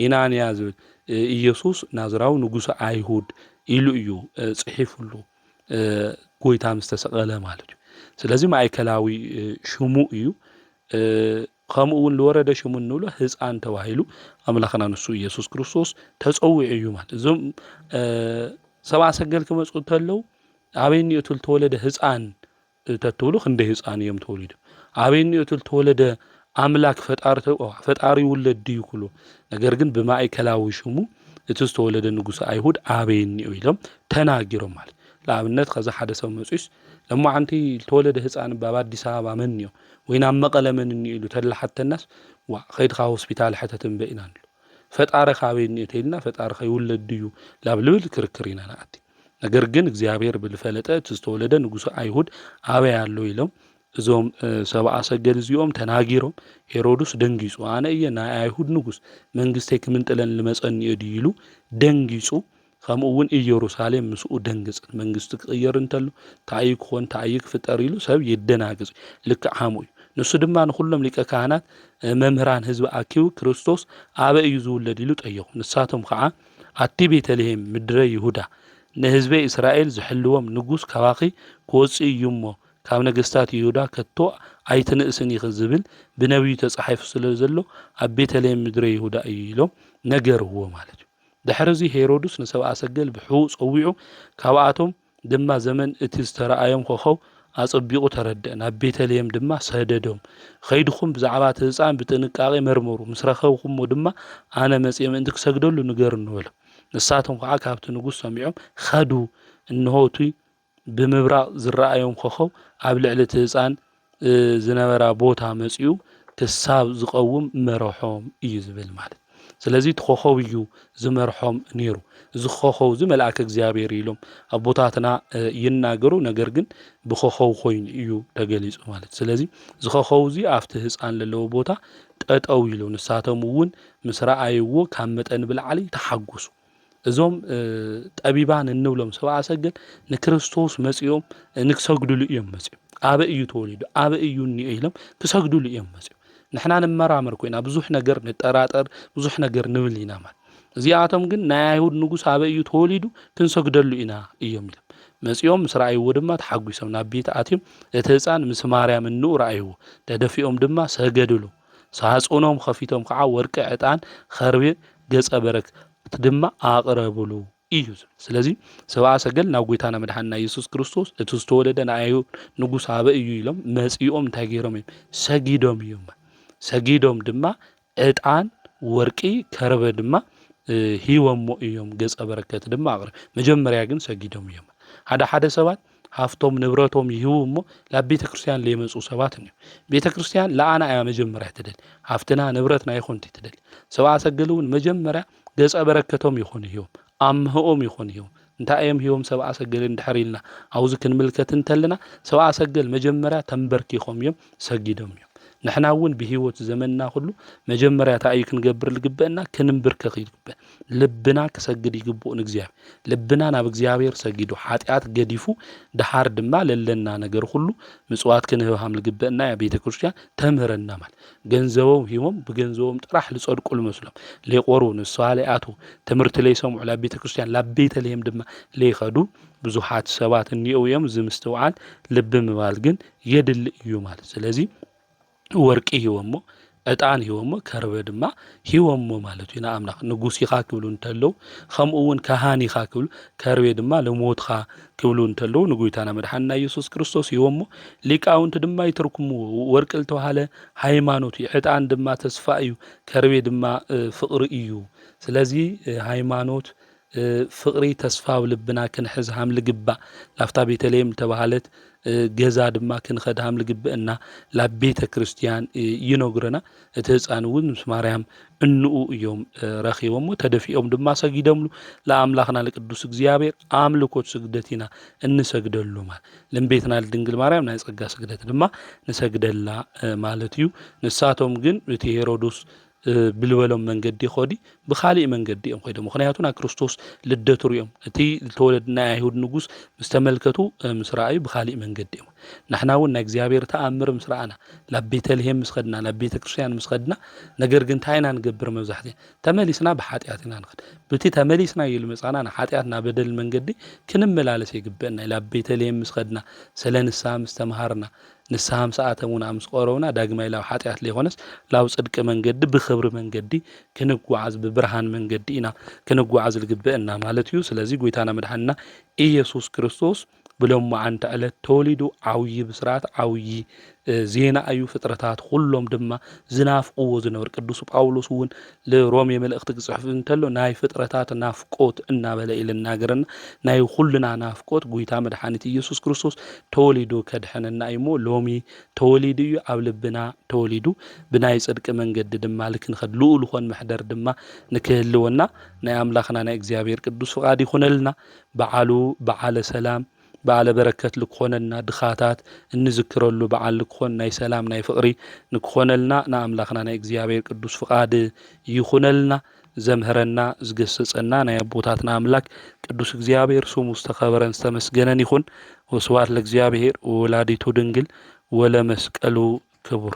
ኢናንያ ዝብል፣ እ፣ ኢየሱስ ናዝራዊ ንጉስ ኣይሁድ ኢሉ እዩ፣ እ፣ ጽሒፉሉ፣ እ፣ ጎይታ ምስ ተሰቐለ ማለት እዩ። ስለዚ ማእከላዊ፣ እ፣ ሽሙ እዩ። እ፣ ከምኡ እውን ልወረደ ሽሙ እንብሎ ህፃን ተባሂሉ ኣምላኽና ንሱ ኢየሱስ ክርስቶስ ተጸዊዑ እዩ ማለት። እዞም፣ እ፣ ሰብኣ ሰገል ክመጹ እንተለዉ ኣበይ እኒኦ እቲ ልተወለደ ህፃን ተትብሉ ክንደይ ህፃን እዮም ተወሊዶም? ኣበይ እኒኦ እቲ ልተወለደ ኣምላክ ፈጣሪ ተ-፣ ፈጣሪ ይውለድ ድዩ ክብሉ። ነገር ግን ብማእከላዊ ሽሙ እቲ ዝተወለደ ንጉስ ኣይሁድ ኣበይ እኒኦ ኢሎም ተናጊሮም ማለት። ንኣብነት ከዚ ሓደ ሰብ መጺኡስ ለማዓንቲ ልተወለደ ህፃን እባ ኣብ ኣዲስ ኣበባ መን እኒኦ ወይ ናብ መቐለ መን እኒኦ ኢሉ ተድላሓተናስ ዋ ከይድካ ሆስፒታል ሕተት እምበ ኢና ንብሎ። ፈጣሪ ካበይ እኒኦ ተይልና ፈጣሪ ከይውለድ ድዩ ላብ ልብል ክርክር ኢና ንኣቲ። ነገር ግን እግዚኣብሔር ብልፈለጠ እቲ ዝተወለደ ንጉሰ ኣይሁድ ኣበይ ኣሎ ኢሎም እዞም፣ እ፣ ሰብኣ ሰገል እዚኦም ተናጊሮም። ሄሮድስ ደንጊጹ፣ ኣነ እየ ናይ ኣይሁድ ንጉስ፣ መንግስተይ ክምንጥለን ልመጸኒ እየ ድዩ ኢሉ ደንጊጹ። ከምኡ እውን ኢየሩሳሌም ምስኡ ደንግጽ። መንግስቲ ክቕየር እንተሎ እንታይ እዩ ክኾን፣ እንታይ እዩ ክፍጠር ኢሉ ሰብ ይደናግጽ። ልክዕ ሃሙ እዩ። ንሱ ድማ ንኹሎም ሊቀ ካህናት፣ እ፣ መምህራን ህዝቢ ኣኪቡ ክርስቶስ ኣበይ እዩ ዝውለድ ኢሉ ጠየቑ። ንሳቶም ከዓ ኣቲ ቤተልሔም ምድረ ይሁዳ ንህዝበይ እስራኤል ዝሕልዎም ንጉስ ካባኺ ክወጽእ እዩ እሞ ካብ ነገስታት ይሁዳ ከቶ ኣይትንእስን ኢኺ ዝብል ብነቢዩ ተጻሒፉ ስለ ዘሎ ኣብ ቤተልሔም ምድረ ይሁዳ እዩ ኢሎም ነገርዎ ማለት እዩ። ድሕሪ እዚ ሄሮድስ ንሰብኣ ሰገል ብሕቡእ ጸዊዑ ካብኣቶም ድማ ዘመን እቲ ዝተረኣዮም ኮኸብ ኣጸቢቑ ተረድአ። ናብ ቤተልሔም ድማ ሰደዶም። ከይድኹም ብዛዕባ እቲ ህፃን ብጥንቃቄ መርምሩ፣ ምስ ረኸብኩሞ ድማ ኣነ መጺኤ ምእንቲ ክሰግደሉ ንገሩኒ በሎም። ንሳቶም ከዓ ካብቲ ንጉስ ሰሚዖም ኸዱ። እንሆ እቲ ብምብራቕ ዝረኣዮም ኮኸብ ኣብ ልዕሊ እቲ ህፃን፣ እ፣ ዝነበራ ቦታ መጺኡ ክሳብ ዝቐውም መረሖም እዩ ዝብል ማለት። ስለዚ እቲ ኮኸብ እዩ ዝመርሖም ነይሩ። እዚ ኮኸብ እዚ መልኣከ እግዚኣብሔር ኢሎም ኣቦታትና፣ እ፣ ይናገሩ። ነገር ግን ብኮኸብ ኮይኑ እዩ ተገሊጹ ማለት። ስለዚ እዚ ኮኸብ እዚ ኣብቲ ህፃን ለለዎ ቦታ ጠጠው ኢሉ ንሳቶም እውን ምስ ረኣይዎ ካብ መጠን ብላዕሊ ተሓጎሱ። እዞም፣ እ፣ ጠቢባን እንብሎም ሰብኣ ሰገል ንክርስቶስ መጺኦም፣ እ፣ ንክሰግድሉ እዮም መጺኦም። ኣበይ እዩ ተወሊዱ? ኣበይ እዩ እኒኦ? ኢሎም ክሰግድሉ እዮም መጺኦም። ንሕና ንመራመር ኮይና ብዙሕ ነገር ንጠራጠር፣ ብዙሕ ነገር ንብል ኢና ማለት። እዚኣቶም ግን ናይ ኣይሁድ ንጉስ ኣበይ እዩ ተወሊዱ? ክንሰግደሉ ኢና እዮም ኢሎም። መጺኦም ምስ ረኣይዎ ድማ ተሓጒሶም ናብ ቤት ኣትዮም እቲ ህፃን ምስ ማርያም እንኡ ረኣይዎ። ተደፊኦም ድማ ሰገድሉ። ሳጹኖም ከፊቶም ከዓ ወርቂ፣ ዕጣን፣ ኸርቤ፣ ገጸ በረከት ድማ ኣቕረብሉ እዩ ዝብል። ስለዚ ሰብኣ ሰገል ናብ ጎይታና መድሓንና ኢየሱስ ክርስቶስ እቲ ዝተወለደ ናይ ኣይሁድ ንጉስ ኣበይ እዩ ኢሎም መጺኦም እንታይ ገይሮም እዮም? ሰጊዶም እዮም። ሰጊዶም ድማ ዕጣን፣ ወርቂ፣ ከርበ ድማ፣ እ፣ ሂቦሞ እዮም። ገጸ በረከት ድማ ኣቕረብ። መጀመርያ ግን ሰጊዶም እዮም። ሓደ ሓደ ሰባት ሃፍቶም ንብረቶም ይህቡ እሞ ናብ ቤተ ክርስቲያን ለይመፁ ሰባት እኒኦም። ቤተ ክርስቲያን ለኣና እያ መጀመርያ ትደሊ። ሃፍትና ንብረትና ይኹን እቲ ትደሊ። ሰብኣ ሰገል እውን መጀመርያ ገጸ በረከቶም ይኹን ይህቦም፣ ኣምህኦም ይኹን ይህቦም። እንታይ እዮም ሂቦም ሰብኣ ሰገል እንድሕር ኢልና ኣብዚ ክንምልከት እንተለና፣ ሰብኣ ሰገል መጀመርያ ተንበርኪኾም እዮም፣ ሰጊዶም እዮም። ንሕና እውን ብህይወት ዘመንና ኩሉ መጀመርያ እንታይ እዩ ክንገብር ዝግበአና? ክንንብርከኽ ይግበእ። ልብና ክሰግድ ይግብኦ ንእግዚኣብሔር። ልብና ናብ እግዚኣብሔር ሰጊዱ፣ ሓጢኣት ገዲፉ፣ ደሓር ድማ ለለና ነገር ኩሉ ምጽዋት ክንህብ ሃም ዝግበአና እያ ቤተ ክርስቲያን ተምህረና ማለት። ገንዘቦም ሂቦም ብገንዘቦም ጥራሕ ልጸድቁ ልመስሎም። ሌቆሩ ንስዋ ሌኣቱ ትምህርቲ ለይሰምዑ ላብ ቤተ ክርስቲያን ላብ ቤተልሔም ድማ ለይኸዱ ብዙሓት ሰባት እኒአው እዮም። እዚ ምስትውዓል ልቢ ምባል ግን የድሊ እዩ ማለት። ስለዚ ወርቂ ሂቦሞ፣ ዕጣን ሂቦሞ፣ ከርበ ድማ ሂቦሞ ማለት እዩ ንኣምላኽ። ንጉስ ኢኻ ክብሉ እንተለዉ፣ ከምኡ እውን ካህን ኢኻ ክብሉ፣ ከርቤ ድማ ልሞትኻ ክብሉ እንተለዉ፣ ንጎይታና መድሓንና ኢየሱስ ክርስቶስ ሂቦሞ። ሊቃውንቲ ድማ ይትርኩምዎ። ወርቂ ልተባሃለ ሃይማኖት እዩ፣ ዕጣን ድማ ተስፋ እዩ፣ ከርቤ ድማ፣ እ፣ ፍቕሪ እዩ። ስለዚ፣ እ፣ ሃይማኖት፣ እ፣ ፍቕሪ፣ ተስፋ ኣብ ልብና ክንሕዝ ሃም ልግባእ፣ ላፍታ ቤተልሔም ልተባሃለት፣ እ፣ ገዛ ድማ ክንኸድ ሃም ልግብእና ላብ ቤተ ክርስቲያን፣ እ፣ ይነግረና። እቲ ህፃን እውን ምስ ማርያም እንኡ እዮም፣ እ፣ ረኺቦሞ፣ ተደፊኦም ድማ ሰጊዶምሉ። ለኣምላኽና ለቅዱስ እግዚኣብሔር ኣምልኮት ስግደት ኢና እንሰግደሉ ማለት። ለእመቤትና ለድንግል ማርያም ናይ ጸጋ ስግደት ድማ ንሰግደላ፣ እ፣ ማለት እዩ። ንሳቶም ግን እቲ ሄሮድስ፣ ብልበሎም መንገዲ ይኸዱ፣ ብኻሊእ መንገዲ እዮም ኸይዶም። ምኽንያቱ ናብ ክርስቶስ ልደቱ ሪኦም፣ እቲ ዝተወለደ ናይ ኣይሁድ ንጉስ ምስ ተመልከቱ ምስ ረኣዩ ብኻሊእ መንገዲ እዮም። ንሕና እውን ናይ እግዚኣብሔር ተኣምር ምስ ረኣና፣ ናብ ቤተልሔም ምስ ኸድና፣ ናብ ቤተ ክርስቲያን ምስ ኸድና፣ ነገር ግን እንታይ ኢና ንገብር? መብዛሕትኡ ተመሊስና ብሓጢኣት ኢና ንኸድ። ብቲ ተመሊስና እዩ ልመጻና፣ ንሓጢኣትና በደል መንገዲ ክንመላለስ የግብእና። ናብ ቤተልሔም ምስ ኸድና፣ ስለ ንስሓ ምስ ተምሃርና፣ ንስሓ ምስ ኣተሙና ምስ ቀረቡና፣ ዳግማይ ላብ ሓጢኣት ለይኾነስ ላብ ጽድቂ መንገዲ፣ ብኽብሪ መንገዲ ክንጓዓዝ፣ ብብርሃን መንገዲ ኢና ክንጓዓዝ ልግብእና ማለት እዩ። ስለዚ ጎይታና መድሓንና ኢየሱስ ክርስቶስ ብሎማዓንቲ ዕለት ተወሊዱ ዓብዪ ብስራት፣ ዓብዪ ዜና እዩ። ፍጥረታት ኩሎም ድማ ዝናፍቅዎ ዝነበር። ቅዱስ ጳውሎስ እውን ልሮሜ መልእኽቲ ክጽሕፍ እንተሎ ናይ ፍጥረታት ናፍቆት እናበለ እዩ ልናገረና። ናይ ኩልና ናፍቆት ጎይታ መድሓኒት ኢየሱስ ክርስቶስ ተወሊዱ ከድሕነና እዩ እሞ ሎሚ ተወሊዱ እዩ ኣብ ልብና ተወሊዱ። ብናይ ጽድቂ መንገዲ ድማ ልክንኸድ ልኡል ኾን መሕደር ድማ ንክህልወና ናይ ኣምላኽና ናይ እግዚኣብሔር ቅዱስ ፍቓድ ይኹነልና። በዓሉ በዓለ ሰላም በዓለ በረከት ልክኾነልና ድኻታት እንዝክረሉ በዓል ልክኾን ናይ ሰላም ናይ ፍቕሪ ንክኾነልና ንኣምላኽና ናይ እግዚኣብሔር ቅዱስ ፍቓድ ይኹነልና። ዘምህረና ዝገሰጸና ናይ ኣቦታትና ኣምላክ ቅዱስ እግዚኣብሔር ስሙ ዝተኸበረን ዝተመስገነን ይኹን። ወስብሐት ለእግዚኣብሔር ወወላዲቱ ድንግል ወለመስቀሉ ክቡር።